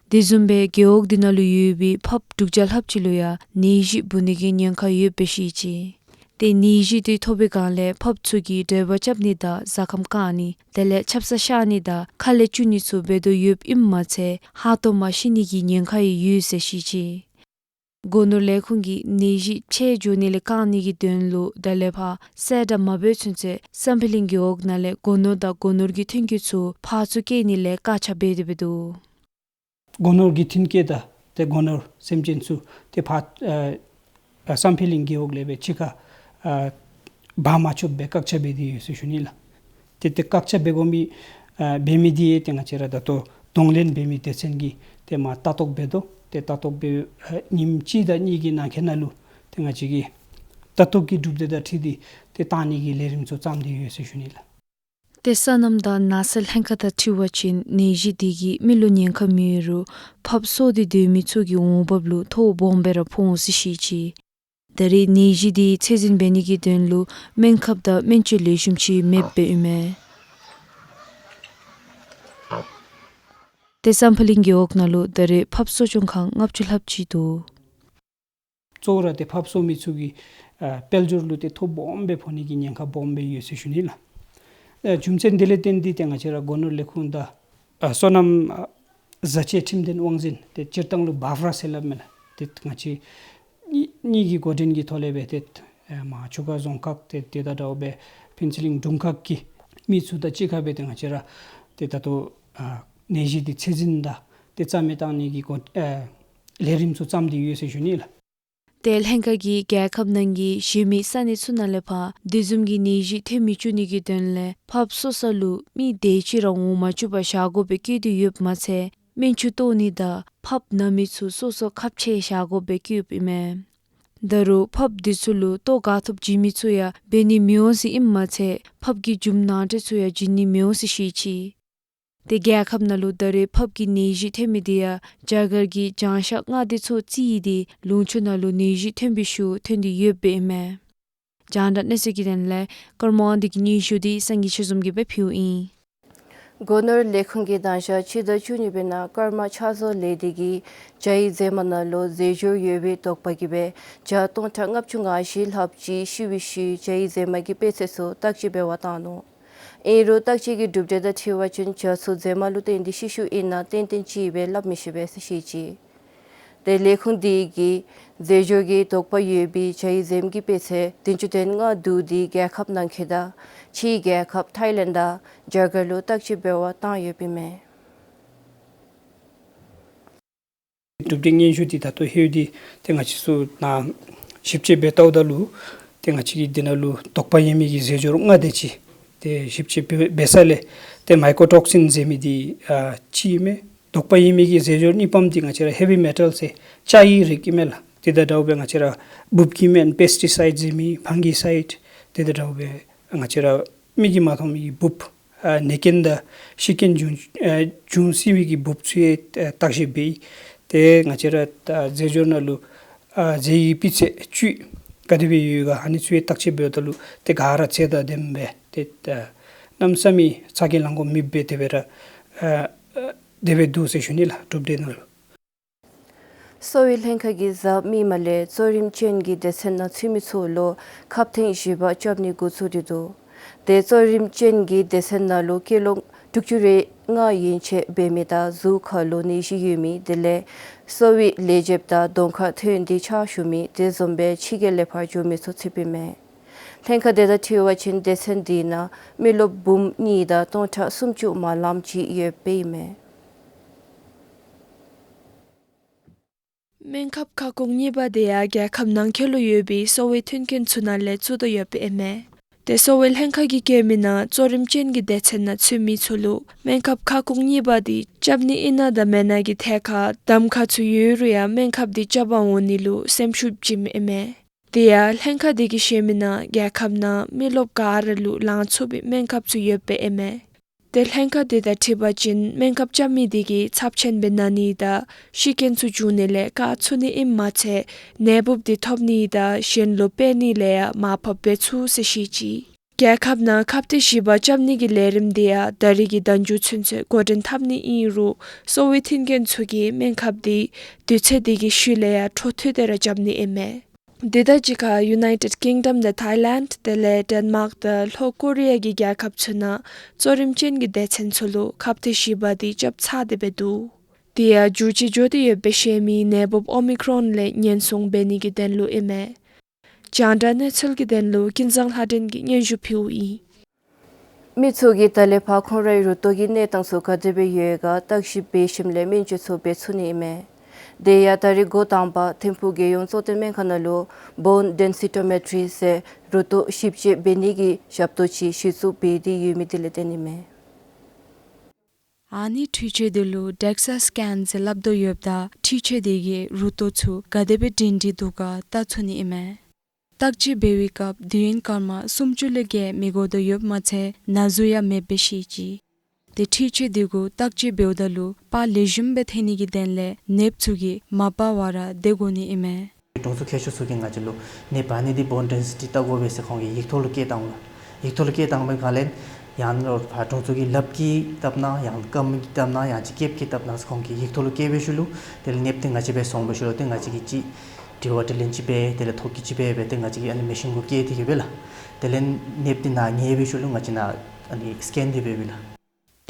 དེ་བཟུམ་སྦེ་རྒེད་འོག་དེ་ནང་ལུ་ཡོད་པའི་ཕགཔ་དྲུག་བརྒྱ་ལྷགཔ་ཅིག་ལུ་ཡང་ནད་གཞི་འབུ་ནི་གི་ཉེན་ཁ་ཡོདཔ་སྦེ་བཤད་ཅི། ཏེ་ནད་གཞི་དེ་ཐོབ་པའི་སྒང་ལས་ཕགཔ་ཚུ་གིས་འབྲེལ་བ་རྐྱབ་ནི་དང་ཟ་ཁམས་བཀག་ནི་དེ་ལས་ཆབ་གསང་བཤལ་ནི་དང་ཁ་ལས་བཅུག་ནི་ཚུ་འབད་དོ་ཡོདཔ་ཨིནམ་མ་ཚད་ཧ་ཏོག་མ་ཤི་ནི་གི་ཉེན་ཁ་ཡང་ཡོད་ཟེར་བཤད་ཅི། སྒོ་ནོར་ལས་ཁུངས་ཀྱིས་ནད་གཞི་ཕྱེད་འགྱོ་ནི་ལས་བཀག་ནི་གི་དོན་ལུ་ད་ལས་ཕར་གསལ་བསྒྲགས་མ་འབད་ཚུན་ཚོད་བསམ་འཕེལ་གླིང་རྒེད་འོག་ནང་ལས་སྒོ་ནོར་དང་སྒོ་ནོར་གྱི་མཐུན་རྐྱེན་ཚུ་ཕར་ཚུར་བསྐྱལ་ནི་ལས་བཀག་ཆ་འབད་དེ་འབད་དོ། སྒོ་ནོར་གྱི་མཐུན་རྐྱེན་དང་ཏེ་སྒོ་ནོར་སེམས་ཅན་ཚུ་ཏེ་ཕར་ཨ་ཨ་བསམ་འཕེལ་གླིང་རྒེད་འོག་ལས་སྦེ་ཕྱི་ཁར་ཨ་འབག་མ་ཆོགཔ་སྦེ་བཀག་ཆ་འབད་དེ་ཡོད་ཟེར་ཞུ་ནི་ལགས། ཏེ་ཏེ་བཀག་ཆ་འབད་དགོ་མི་ཨ་འབད་མི་འདི་ཏེ་ང་བཅས་ར་ད་ལྟོ་གདོང་ལེན་འབད་མི་སྡེ་ཚན་གྱིས་ཏེ་མར་ལྟ་རྟོག་འབད་དོ། ཏེ་ལྟ་རྟོག་འབད་ཨ་ཉིནམ་གཅིག་དང་གཉིས་ཀྱི་ནང་འཁོད་ནང་ལུ་ཏེ་ང་བཅས་ཀྱིས་ལྟ་རྟོག་གི་གྲུབ་འབྲས་དང་འཁྲིལ་ཏེ་ཏེ་བཏང་ནི་གི་ལས་རིམ་ཚུ་བརྩམས་ཏེ་ཡོད་ཟེར་ཞུ་ནི་ལགས། ཏེ་སོ་ནམ་དང་ནགས་ཚལ་ལྷན་ཁག་དང་འཁྲིལ་བ་ཅིན་ནད་གཞི་དེ་གིས་མི་ལུ་ཉེན་ཁ་མེད་རུང་ཕགཔ་གསོ་སྟེ་སྡོད་མི་ཚུ་གི་འོང་འབབ་ལུ་ཐོ་སྦོམ་སྦེ་ར་ཕོག་འོང་ཟེར་བཤད་ཅི། ད་རེས་ནད་གཞི་དེ་ཚད་འཛིན་འབད་ནི་གི་དོན་ལུ་སྨན་ཁབ་དང་སྨན་བཅོས་ལེགས་ཤོམ་ཅིག་མེདཔ་སྦེ་ཨིན་མས། ཏེ་བསམ་འཕེལ་གླིང་རྒེད་འོག་ནང་ལུ་ད་རེས་ཕགཔ་གསོ་སྐྱོང་ཁང་ལྔ་བཅུ་ལྷགཔ་ཅིག་འདུག། གཙོ་བོ་ར་ཏེ་ཕགཔ་གསོ་མི་ཚུ་གི་ཨ་དཔལ་འབྱོར་ལུ་ཏེ་ཐོ་སྦོམ་སྦེ་ཕོག་ནི་གི་ཉེན་ཁ་སྦོམ་སྦེ་ཡོད་ཟེར་ཞུ་ནི་ལགས། ཨ་རྒྱུ་མཚན་དེ་ལས་བརྟེན་ཏེ་ཏེ་ང་བཅས་ར་སྒོ་ནོར་ལས་ཁུངས་དང་ཨ་སོ་ནམ་ཨ་བཟའ་བཅའི་ཁྲིམས་དོན་དབང་འཛིན་ཏེ་སྤྱིར་བཏང་ལུ་བཱཕ་ར་ཟེར་སླབ་མས་ལགས། ཏེ་ང་བཅས་གཉིས་གཉིས་ཀྱི་འགོ་འདྲེན་གྱི་ཐོག་ལས་སྦེ་ཏེ་ཨ་མར་ཆུ་ཁ་རྫོང་ཁག་ཏེ་དེ་དང་འདྲཝ་སྦེ་ཕུན་ཚོགས་གླིང་དྲུང་ཁག་གི་མི་ཚུ་དང་གཅིག་ཁར་སྦེ་ཏེ་ང་བཅས་ར་ཏེ་ད་ལྟོ་ཨ་ནད་གཞི་འདི་ཚད་འཛིན་དང་ཏེ་རྩ་མེད་བཏང་ནི་གི་འགོ་ཨ་ལས་རིམ་ཚུ་བརྩམས་ཏེ་ཡོད་ཟེར་ཞུ་ནི་ལགས། ཏེ་ལྷན་ཁག་གིས་རྒྱལ་ཁབ་ནང་གི་གཞན་མི་ས་གནས་ཚུ་ནང་ལས་ཕར་འདི་བཟུམ་གྱི་ནད་གཞི་ཐོན་མི་བཅུག་ནི་གི་དོན་ལས་ཕགཔ་གསོ་ས་ལུ་མི་དེ་ཅིག་ར་འོང་མ་བཅུག་པར་བཞག་དགོཔ་སྦེ་བཀོད་དེ་ཡོདཔ་མ་ཚད་སྨན་ཆུ་གཏོར་ནི་དང་ཕགཔ་ན་མི་ཚུ་གསོ་སར་ཁ་ཕྱེ་བཞག་དགོཔ་སྦེ་བཀོདཔ་ཨིན་མས། ད་རུང་ཕགཔ་འདི་ཚུ་ལུ་ལྟོ་ག་ཐོབ་བྱིན་མི་ཚུ་ཡང་འབད་ནི་མི་འོང་ཟེར་ཨིནམ་མ་ཚད་ཕགཔ་གི་རྒྱུ་མ་ནང་འདྲེན་ཚུ་ཡང་བྱིན་ནི་མི་འོང་ཟེར་བཤད་ཅི། ཏེ་རྒྱལ་ཁབ་ནང་ལུ་ད་རེས་ཕགཔ་གི་ནད་གཞི་ཐོན་མི་དེ་ཡང་རྒྱ་གར་གྱི་བྱང་ཤར་མངའ་སྡེ་ཚུ་རྩིས་ཏེ་ལུང་ཕྱོགས་ནང་ལུ་ནད་གཞི་ཐོན་པའི་ཤུལ་ཐོན་ཏེ་ཡོདཔ་ཨིན་མས། རྒྱང་བསྒྲགས་གནས་ཚུལ་གྱི་དོན་ལས་ཀརྨ་དབང་འདུས་ཀྱི་སྙན་ཞུ་འདི་སངས་རྒྱས་ཆོས་འཛོམས་ཀྱིས་སྦེ་ཕུལཝ་ཨིན། སྒོ་ནོར་ལས་ཁུངས་ཀྱིས་ད་ཞག་སྤྱི་ཟླ་བཅུ་གཉིས་པའི་ནང་ཀརྨ་ཕྱག་བཟོ་ལས་སྡེ་གིས་བྱ་ཡི་རྫས་མ་ནང་ལུ་རྫས་སྦྱོར་ཡོད་པའི་དོགས་པ་གིས་སྦེ་བྱ་སྟོང་ཕྲག་ལྔ་བཅུ་ང་བཞི་ལྷགཔ་ཅིག་ཤི་བའི་ཤུལ་བྱ་ཡི་རྫས་མ་གི་དཔེ་ཚད་ཚུ་བརྟག་དཔྱད་འབད་བར་བཏང་ནུག། ཨིན་རུང་བརྟག་དཔྱད་ཀྱི་གྲུབ་འབྲས་དང་འཁྲིལ་བ་ཅིན་བྱ་ཚུ་རྫས་མ་ལུ་བརྟེན་ཏེ་ཤི་ཤིཝ་ཨིན་ན་ཏན་ཏན་ཅིག་སྦེ་སླབ་མི་ཤེས་པས་ཟེར་བཤད་ཅི། ཏེ་ལས་ཁུངས་དེ་གིས་རྫས་སྦྱོར་གྱི་དོགས་པ་ཡོད་པའི་བྱ་ཡི་རྫས་མ་གི་དཔེ་ཚད་བདུན་ཅུ་དོན་ལྔ་འདུག། དེ་རྒྱལ་ཁབ་ནང་འཁོད་དང་ཕྱིའི་རྒྱལ་ཁབ་ཐའི་ལེནཌ་དང་རྒྱ་གར་ལུ་བརྟག་དཔྱད་འབད་བར་བཏང་ཡོདཔ་ཨིན་མས། གྲུབ་འབྲས་སྙན་ཞུ་འདི་ད་ལྟོ་ལྷོད་དེ་ཏེ་ང་བཅས་ཚུ་ནཱ་ཞིབ་དཔྱད་འབད་བལྟཝ་ད་ལུ་ཏེ་ང་བཅས་ཀྱི་འདི་ནང་ལུ་དོགས་པ་ཡོད་མི་གི་རྫས་སྦྱོར་ལྔ་དེ་ཅིག་ཏེ་ཞིབ་དཔྱད་འབད་འབད་ས་ལས་ཏེ་མའི་ཀོ་ཊོག་སིན་ཟེར་མི་འདི་ཨ་གཅིག་ཨིན་མས། དོགས་པ་ཡོད་མི་གི་རྫས་སྦྱོར་གཉིས་པམ་འདི་ང་བཅས་ར་ཧེ་བི་མེ་ཊལ་ཟེར་ལྕགས་ཡི་རིགས་ཨིན་མས་ལགས། དེ་དང་འདྲཝ་སྦེ་ང་བཅས་ར་འབུཔ་གི་སྨན་པེསི་ཊི་སའིཌ་ཟེར་མི་ཕང་གི་སའིཌ་དེ་དང་འདྲཝ་སྦེ་ང་བཅས་ར་མིག་གིས་མ་མཐོང་མི་གི་འབུཔ་ཨ་ནད་རྐྱེན་དང་ཤི་རྐྱེན་འབྱུང་ཨ་འབྱུང་སྲིད་མི་གི་འབུཔ་ཚུ་ཡང་ཨ་བརྟག་ཞིབ་འབད་ཡི། ཏེ་ང་བཅས་ར་ཨ་རྫས་སྦྱོར་ནང་ལུ་ཨ་རྫས་ཀྱི་སྤུས་ཚད་བཅུད་ག་དེ་སྦེ་ཡོད་ག་ཨ་ནི་ཚུ་ཡང་བརྟག་དཔྱད་འབདཝ་ད་ལུ་ཏེ་ག་ར་རྫས་དང་ལྡནམ་སྦེ་ཏེ་ཨ་གནམ་མེད་ས་མེད་ཚ་གྱང་ལང་དགོ་མེདཔ་སྦེ་དེ་སྦེ་ར་ཨ་ཨ་དེ་སྦེ་འདུག་ཟེར་ཞུ་ནི་ལགས། གྲུབ་འབྲས་ནང་ལུ། གསོ་བའི་ལྷན་ཁག་གིས་གཟའ་མིག་དམར་ལས་གཙོ་རིམ་ཅན་གྱི་སྡེ་ཚན་ནང་ཚུད་མི་ཚུ་ལུ་ཁབ་ཐེངས་བཞི་པ་རྐྱབ་ནི་འགོ་བཙུགས་ཏེ་འདུག། ཏེ་གཙོ་རིམ་ཅན་གྱི་སྡེ་ཚན་ནང་ལུ་སྐྱེས་ལོ་དྲུག་ཅུ་རེ་ལྔ་ཡན་ཆད་འབད་མི་དང་གཟུགས་ཁར་ལུ་ནད་གཞི་ཡོད་མི་དེ་ལས་གསོ་བའི་ལས་བྱེདཔ་དང་གདོང་ཁར་ཐོན་ཏེ་ཕྱག་ཞུ་མི་དེ་བཟུམ་སྦེ་ཕྱི་རྒྱལ་ལས་ཕར་འབྱོན་མི་ཚུ་ཚུདཔ་ཨིན་མས། ལྷན་ཁག་དེ་དང་འཁྲིལ་བ་ཅིན་སྡེ་ཚན་དེ་ནང་མི་རློབས་འབུམ་གཉིས་དང་སྟོང་ཕྲག་སུམ་ཅུ་མ་ལངམ་ཅིག་ཡོདཔ་ཨིན་མས། སྨན་ཁབ་ཁ་སྐོང་གཉིས་པ་དེ་ཡང་རྒྱལ་ཁབ་ནང་འཁོད་ལུ་ཡོད་པའི་གསོ་བའི་མཐུན་རྐྱེན་ཚུ་ནང་ལས་བཙུགས་དོ་ཡོདཔ་ཨིན་མས། ཏེ་གསོ་བའི་ལྷན་ཁག་གིས་བཀོད་མི་ནང་གཙོ་རིམ་ཅན་གྱི་སྡེ་ཚན་ནང་ཚུད་མི་ཚུ་ལུ་སྨན་ཁབ་ཁ་སྐོང་གཉིས་པ་དེ་རྐྱབ་ནི་ཨིན་ན་དང་མེན་ན་གི་ཐད་ཁར་གདམ་ཁ་ཚུ་ཡོད་རུང་ཡང་སྨན་ཁབ་དེ་རྐྱབ་པར་འོང་ནི་ལུ་སེམས་ཤུགས་བྱིནམ་ཨིན་མས། དེ་ཡང་ལྷན་ཁག་དེ་གིས་བཤད་མི་ནང་རྒྱལ་ཁབ་ནང་མི་རློབས་ག་ར་ལུ་ལང་ཚུགས་པའི་སྨན་ཁབ་ཚུ་ཡོདཔ་ཨིན་མས། ཏེ་ལྷན་ཁག་དེ་དང་འཁྲིལ་བ་ཅིན་སྨན་ཁབ་རྐྱབ་མི་དེ་གིས་ཚབས་ཆེན་སྦེ་ན་ནི་དང་ཤི་རྐྱེན་ཚུ་འབྱུང་ནི་ལས་བཀག་ཚུགས་ནི་ཨིནམ་མ་ཚད་ནད་འབུཔ་དེ་ཐོབ་ནི་དང་གཞན་ལུ་སྤེལ་ནི་ལས་ཡང་མར་ཕབ་འབད་ཚུགས་ཟེར་བཤད་ཅི། རྒྱལ་ཁབ་ནང་ཁབ་ཐེངས་བཞི་པ་རྐྱབ་ནི་གི་ལས་རིམ་དེ་ཡང་ད་རེས་ཀྱི་ཟླ་མཇུག་ཚུན་ཚོད་འགོ་འདྲེན་འཐབ་ནི་ཨིན་རུང་གསོ་བའི་མཐུན་རྐྱེན་ཚུ་གིས་སྨན་ཁབ་དེ་དུས་ཚོད་དེ་གི་ཤུལ་ལས་ཡང་འཕྲོ་མཐུད་དེ་ར་རྐྱབ་ནི་ཨིན་མས། དེ་དང་གཅིག་ཁར་ཡུ་ནའི་ཊེཌ་ཀིང་ཌམ་དང་ཐའི་ལེནཌ་དེ་ལས་ཌེན་མཱརཀ་དང་ལྷོ་ཀོ་རི་ཡ་གི་རྒྱལ་ཁབ་ཚུ་ནང་གཙོ་རིམ་ཅན་གྱི་སྡེ་ཚན་ཚུ་ལུ་ཁབ་ཏི་བཞི་པ་དེ་རྐྱབ་ཚར་ཏེ་སྦེ་འདུག། དེ་ཡང་འགྱུར་བཅོས་འགྱོ་སྟེ་ཡོད་པའི་ཤེས་མི་ནད་འབུབ་ཨོ་མི་ཀྲོན་ལས་ཉེན་སྲུང་འབད་ནི་གི་དོན་ལུ་ཨིན་མས། རྒྱང་བསྒྲགས་གནས་ཚུལ་གྱི་དོན་ལུ་ཀུན་བཟང་ལྷ་སྒྲོན་གྱིས་སྙན་ཞུ་ཕུལཝ་ཨིན། མི་ཚུ་གིས་ད་ལས་ཕར་ཁོང་རའི་རུ་ཏོག་གི་གནས་སྟངས་ཚུ་ག་དེ་སྦེ་ཡོད་ག་བརྟག་ཞིབ་འབད་ཞིནམ་ལས་སྨན་བཅོས་ཚུ་འབད་ཚུགས་ནི་ཨིན་མས། དེ་ཡང་ད་རིས་འགོ་དང་པ་ཐིམ་ཕུག་རྒྱལ་ཡོངས་གཙོ་བསྟེན་སྨན་ཁང་ནང་ལུ་བོན་ཌེན་སི་ཊོ་མེ་ཊི་རི་ཟེར་རུ་ཏོག་ཞིབ་དཔྱད་འབད་ནི་གི་ཞབས་ཏོག་ཅིག་གཞི་བཙུགས་འབད་དེ་ཡོད་མི་དེ་ལས་བརྟེན་ཨིན་མས། ཨ་ནི་འཕྲུལ་ཆས་དེ་ལུ་ཌེག་སི་ཀེན་ཟེར་སླབ་དོ་ཡོདཔ་ད་འཕྲུལ་ཆས་དེ་གིས་རུ་ཏོག་ཚུ་ག་དེ་སྦེ་སྒྲིང་སྒྲི་འདུག་ག་བལྟ་ཚུགས་ནི་ཨིན་མས། བརྟག་དཔྱད་འབད་བའི་སྐབས་དུས་ཡུན་སྐར་མ་སུམ་ཅུ་ལས་བརྒལ་མི་དགོ་དོ་ཡོདཔ་མ་ཚད་ན་ཟུག་ཡང་མེདཔ་སྦེ་ཤེས་ཅི། དེ་འཕྲུལ་ཆས་དེ་གུ་བརྟག་དཔྱད་འབདཝ་ད་ལུ་པར་ལེགས་ཤོམ་སྦེ་འཐོན་ནི་གི་དོན་ལས་ནདཔ་ཚུ་གིས་མ་པ་བར་སྡོད་དགོ་ནི་ཨིན་མས། དྲུང་འཚོ་མཁས་མཆོག་ཚུ་གིས་ང་བཅས་ལུ་ནདཔ་ཨ་ནི་འདི་བོན་ཌེན་སི་ཊི་བལྟ་དགོ་པས་ཟེར་ཁོང་གིས་ཡིག་ཐོག་ལུ་བཀོད་བཏང་ལགས། ཡིག་ཐོག་ལུ་བཀོད་བཏང་པའི་སྒང་ལས་ཡང་ན་ལོག་ཕར་དྲུང་འཚོ་གི་ལགཔ་གིས་བཏབ་ན་ཡང་རྐངམ་གིས་བཏབ་ན་ཡང་ཅིན་སྐེདཔ་གིས་བཏབ་ན་ཟེར་ཁོང་གིས་ཡིག་ཐོག་ལུ་བཀོད་པའི་ཤུལ་ལུ་དེ་ལས་ནདཔ་འདི་ང་བཅས་འབད་སོང་པའི་ཤུལ་ལུ་ཏེ་ང་བཅས་ཀྱིས་ཅིག་དྲི་བ་དྲིས་ལན་ཅིག་འབད་དེ་ལས་ཐོ་བཀོད་ཅིག་འབད་འབད་དེ་ང་བཅས་ཀྱིས་ཨ་ནི་མེ་ཤིན་གུ་བཀལ་ཏེ་གིས་འབད་ལགས། དེ་ལས་ནདཔ་འདི་ནཱ་ཉལ་བའི་ཤུལ་ལུ་ང་བཅས་ནཱ་ཨ་ནི་སི་ཀེན་འདི་འབད་འབད་ལགས།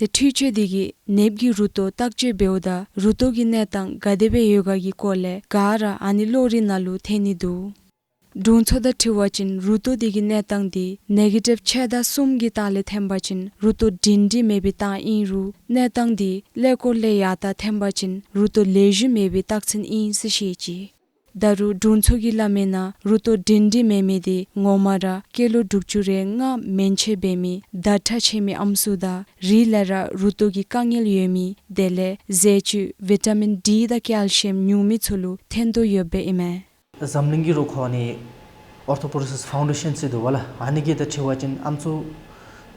དེ་འཕྲུལ་ཆས་དེ་གིས་ནདཔ་གི་རུ་ཏོག་བརྟག་དཔྱད་འབདཝ་ད་རུ་ཏོག་གི་གནས་སྟངས་ག་དེ་སྦེ་ཡོད་ག་གི་སྐོར་ལས་ག་ར་ཨ་ནི་གློག་རིག་ནང་ལུ་འཐོན་ནི་འདུག། དྲུང་འཚོ་དང་འཁྲིལ་བ་ཅིན་རུ་ཏོག་དེ་གི་གནས་སྟངས་དེ་ནེ་གེ་ཊིབ་ཕྱེད་དང་གསུམ་གྱི་ལྟག་ལས་འཐོན་པ་ཅིན་རུ་ཏོག་སྒྲིང་སྒྲི་མེད་པའི་རྟགས་ཨིན་རུང་གནས་སྟངས་དེ་ཀླད་ཀོར་ལས་ཡར་ལྟག་འཐོན་པ་ཅིན་རུ་ཏོག་ལེགས་ཤོམ་མེད་པའི་རྟགས་མཚན་ཨིན་ཟེར་བཤད་ཅི། ད་རུང་དྲུང་འཚོ་གིས་སླབ་མིའི་ནང་རུ་ཏོག་སྒྲིང་སྒྲི་མེད་མི་དེ་ངོ་མ་ར་ཀི་ལོ་དྲུག་ཅུ་རེ་ལྔ་མན་ཆད་འབད་མི་ཟླ་ཁྲག་ཆད་མི་ཨམ་སྲུ་དང་རིགས་ལས་ར་རུ་ཏོག་གི་དཀའ་ངལ་ཡོད་མི་དེ་ལས་ཟས་བཅུད་བི་ཊ་མིན་ཌི་དང་ཀལ་ཤི་ཡམ་ཉུང་མི་ཚུ་ལུ་འཐོན་དོ་ཡོདཔ་ཨིན་མས། འཛམ་གླིང་གི་རུ་ཁོག་ནི་ཨོར་ཐོ་པོ་རོ་སིས་ཕའུན་ཌེ་ཤཱན་ཟེར་འདུག་པ་ལགས། ཨ་ནི་གི་དང་འཁྲིལ་བ་ཅིན་ཨམ་སྲུ་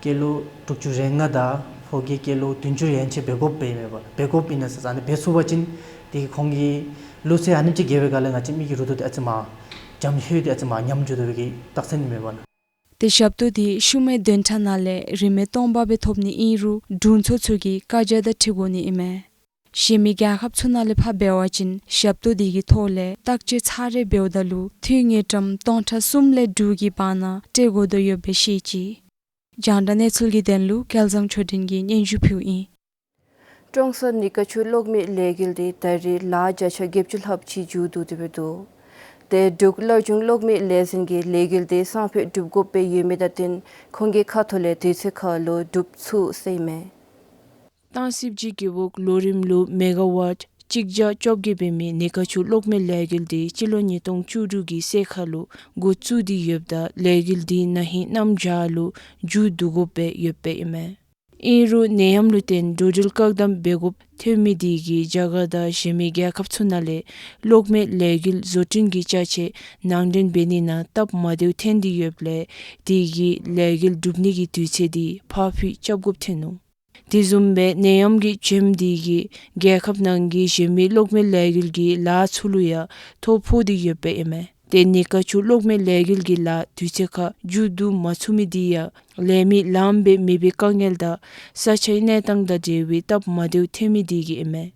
ཀི་ལོ་དྲུག་ཅུ་རེ་ལྔ་དང་ཕོ་རྒས་ཀི་ལོ་བདུན་ཅུ་ཡན་ཆད་འབད་དགོཔ་འབད་མས་པ། འབད་དགོཔ་ཨིན་ན་ཟེར་ཨ་ནི་འབད་ཚུགས་པ་ཅིན་དེ་གིས་ཁོང་གི་ལོ་ཚད་ཨ་ནེམ་ཅིག་བརྒལ་བའི་སྒང་ལས་ང་བཅས་མི་གི་རུ་ཏོག་དེ་ཨ་ཙི་མར་འཇམ་ལྷོད་དེ་ཨ་ཙི་མར་ཉམས་འགྱོ་དོ་བའི་གི་རྟགས་མཚན་ཨིན་མས་པ་ལགས། དེ་ཞབས་ཏོག་དེ་ཤུལ་མའི་བདུན་ཕྲག་ནང་ལས་རིན་མེད་སྟོང་པ་སྦེ་ཐོབ་ནི་ཨིན་རུང་དྲུང་འཚོ་ཚུ་གིས་བཀའ་རྒྱ་དང་འཁྲིལ་དགོ་ནི་ཨིན་མས། གཞན་མི་རྒྱལ་ཁབ་ཚུ་ནང་ལས་ཕར་འབད་བ་ཅིན་ཞབས་ཏོག་དེ་གི་ཐོག་ལས་བརྟག་དཔྱད་ཚར་རེ་འབདཝ་ད་ལུ་འཐུས་དངུལ་ཀྲམ་སྟོང་ཕྲག་གསུམ་ལས་དྲུག་གི་བར་ན་སྤྲོད་དགོ་དོ་ཡོདཔ་སྦེ་བཤད་ཅི། རྒྱང་བསྒྲགས་གནས་ཚུལ་གྱི་དོན་ལུ་སྐལ་བཟང་ཆོས་སྒྲོན་གྱིས་སྙན་ཞུ་ཕུལཝ་ཨིན། ཀྲོང་གསར་ནི་ཀ་ཆུ་གློག་མེ་ལས་འགུལ་དེ་ད་རིས་ལཱ་བརྒྱ་ཆ་བརྒྱད་ཅུ་ལྷགཔ་ཅིག་མཇུག་བསྡུ་སྟེ་འབད་འདུག། དེ་འབྲུག་སླར་འབྱུང་གློག་མེ་ལས་འཛིན་གྱིས་ལས་འགུལ་དེ་སང་ཕོད་གྲུབ་དགོཔ་སྦེ་ཡོད་མི་དང་བསྟུན་ཁོང་གི་ཁ་ཐུག་ལས་དུས་ཚོད་ཁར་ལུ་གྲུབ་ཚུགས་ཟེར་ཨིན་མས། ཏང་སྲིད་ཀྱི་འབོ་ལོ་རིམ་ལུ་མེ་ག་ཝཊ་གཅིག་བརྒྱ་བཅོ་བརྒྱད་འབད་མི་ནི་ཀ་ཆུ་གློག་མེ་ལས་འགུལ་དེ་སྤྱི་ལོ་ཉིས་སྟོང་བཅུ་དྲུག་གི་སའི་ཁ་ལུ་འགོ་བཙུགས་ཏེ་ཡོདཔ་ད་ལས་འགུལ་དེ་ན་ཧིང་གནམ་བྱཱར་ལུ་མཇུག་བསྡུ་དགོཔ་སྦེ་ཡོདཔ་ཨིན་མས། ཨིན་རུང་ནད་ཡམས་ལུ་བརྟེན་འགྲོ་འགྲུལ་བཀག་དམ་འབད་དགོཔ་ཐོན་མི་དེ་གིས་རྒྱ་གར་དང་གཞན་མི་རྒྱལ་ཁབ་ཚུ་ནང་ལས་གློག་མེ་ལས་འགུལ་བཟོ་སྐྲུན་གྱི་ཅ་ཆས་ནང་འདྲེན་འབད་ནི་ནང་སྟབས་མ་བདེཝ་ཐོན་ཏེ་ཡོདཔ་ལས་དེ་གིས་ལས་འགུལ་གྲུབ་ནི་གི་དུས་ཚོད་དེ་ཕར་འགྱངས་རྐྱབ་དགོཔ་ཐོན་ནུག། དེ་བཟུམ་སྦེ་ནད་ཡམས་ཀྱི་བྱེམ་དེ་གིས་རྒྱལ་ཁབ་ནང་གི་གཞན་མི་གློག་མེ་ལས་འགུལ་གྱི་ལཱ་ཚུ་ལུ་ཡང་ཐོ་ཕོག་སྟེ་ཡོདཔ་ཨིན་མས། དེ་ནི་ཀ་ཆུ་གློག་མེ་ལས་འགུལ་གྱི་ལཱ་དུས་ཚོད་ཁར་མཇུག་བསྡུ་མ་ཚུགས་མི་དེ་ཡང་ལས་མི་ལངམ་སྦེ་མེད་པའི་དཀའ་ངལ་དང་ས་ཆའི་གནས་སྟངས་དང་འབྲེལ་བའི་སྟབས་མ་བདེཝ་ཐོན་མི་དེ་གིས་ཨིན་མས།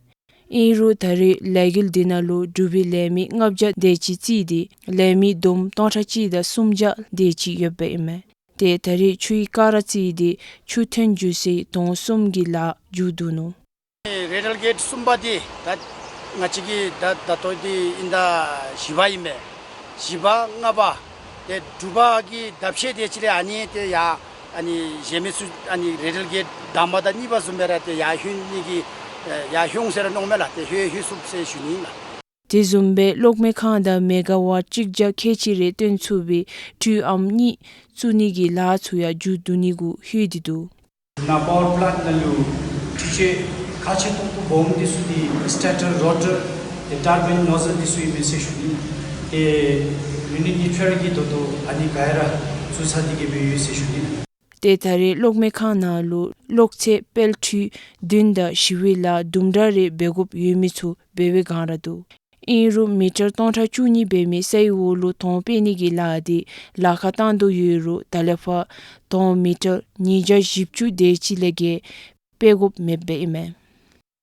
ཨིན་རུང་ད་རིས་ལས་འགུལ་དེ་ནང་ལུ་འབྲུག་པའི་ལས་མི་ལྔ་བརྒྱ་དེ་ཅིག་རྩིས་ཏེ་ལས་མི་བསྡོམས་སྟོང་ཕྲག་གཅིག་དང་སུམ་བརྒྱ་དེ་ཅིག་ཡོདཔ་ཨིན་མས། དེ་ད་རིས་ཆུའི་ཀ་ར་རྩིས་ཏེ་ཆུ་ཐོན་འགྱོ་སའི་དོང་གསུམ་གྱི་ལཱ་མཇུག་བསྡུ་ནུག། རེ་ཊལ་གེཊ་གསུམ་པ་དེ་ད་ང་བཅས་ཀྱི་ད་ད་ལྟོ་དེ་ཨིན་ད་བཞི་པ་ཨིན་མས། བཞི་པ་ལྔ་པ་དེ་དྲུག་པ་གི་ལྡབ་ཤེད་དེ་ཅིག་ལས་ཨ་ནི་དེ་ཡར་ཨ་ནི་གཞན་མི་ཚུ་ཨ་ནི་རེ་ཊལ་གེཊ་དང་པ་དང་གཉིས་པ་བཟུམ་སྦེ་ར་དེ་ཡར་ལྷོད་ནི་གི་ཡར་ལྷོད་ཟེར་ར་མནོཝ་མས་ལགས། དེ་ལྷོད་ལྷོད་ཚུགས་ཟེར་ཞུ་ནི་ཨིན་ལགས། དེ་བཟུམ་སྦེ་གློག་མེ་ཁང་དང་མེ་ག་ཝཊ་གཅིག་བརྒྱ་ཁལ་གཅིག་རེ་བཏོན་ཚུགས་པའི་འཕྲུལ་ཨམ་གཉིས་བཙུགས་ནི་གི་ལཱ་ཚུ་ཡང་མཇུག་བསྡུ་ནི་གུ་ལྷོད་དེ་འདུག། ནཱ་པ་ཝར་པ་ལེནཊ་ནང་ལུ་འཕྲུལ་ཆས་ཁག་ཆེ་ཏོག་ཏོ་སྦོམ་འདི་ཚུ་འདི་སི་ཊར་ཊར་རོ་ཊར་དེ་ཊར་བིན་ནོ་ཛལ་འདི་ཚུ་ཨིན་མས་ཟེར་ཞུ་ནི། དེ་ཡུ་ནིཊ་གཉིས་འཕྲལ་གྱི་ད་ལྟོ་ཨ་ནི་ག་ར་བཙུགས་ཚར་ཏེ་གི་སྦེ་ཡོད་ཟེར་ཞུ་ནི། དེ་ད་རིས་གློག་མེ་ཁང་ནང་ལུ་གློག་ཚད་པེལ་ཊི་བདུན་དང་ཞི་བའི་ལཱ་དུམ་གྲ་རེ་འབད་དགོཔ་ཡོད་མི་ཚུ་འབད་བའི་སྒང་ར་འདུག། ཨིན་རུང་མི་ཊར་སྟོང་ཕྲག་བཅུ་གཉིས་འབད་མི་སའི་འོག་ལུ་དོང་སྤེལ་ནི་གི་ལཱ་དེ་ལཱ་ཁག་བཏང་དོ་ཡོད་རུང་ད་ལས་ཕར་དོང་མི་ཊར་ཉིས་བརྒྱ་བཞི་བཅུ་དེ་ཅིག་ལས་བརྒལ་སྤེལ་དགོཔ་མེདཔ་ཨིན་མས།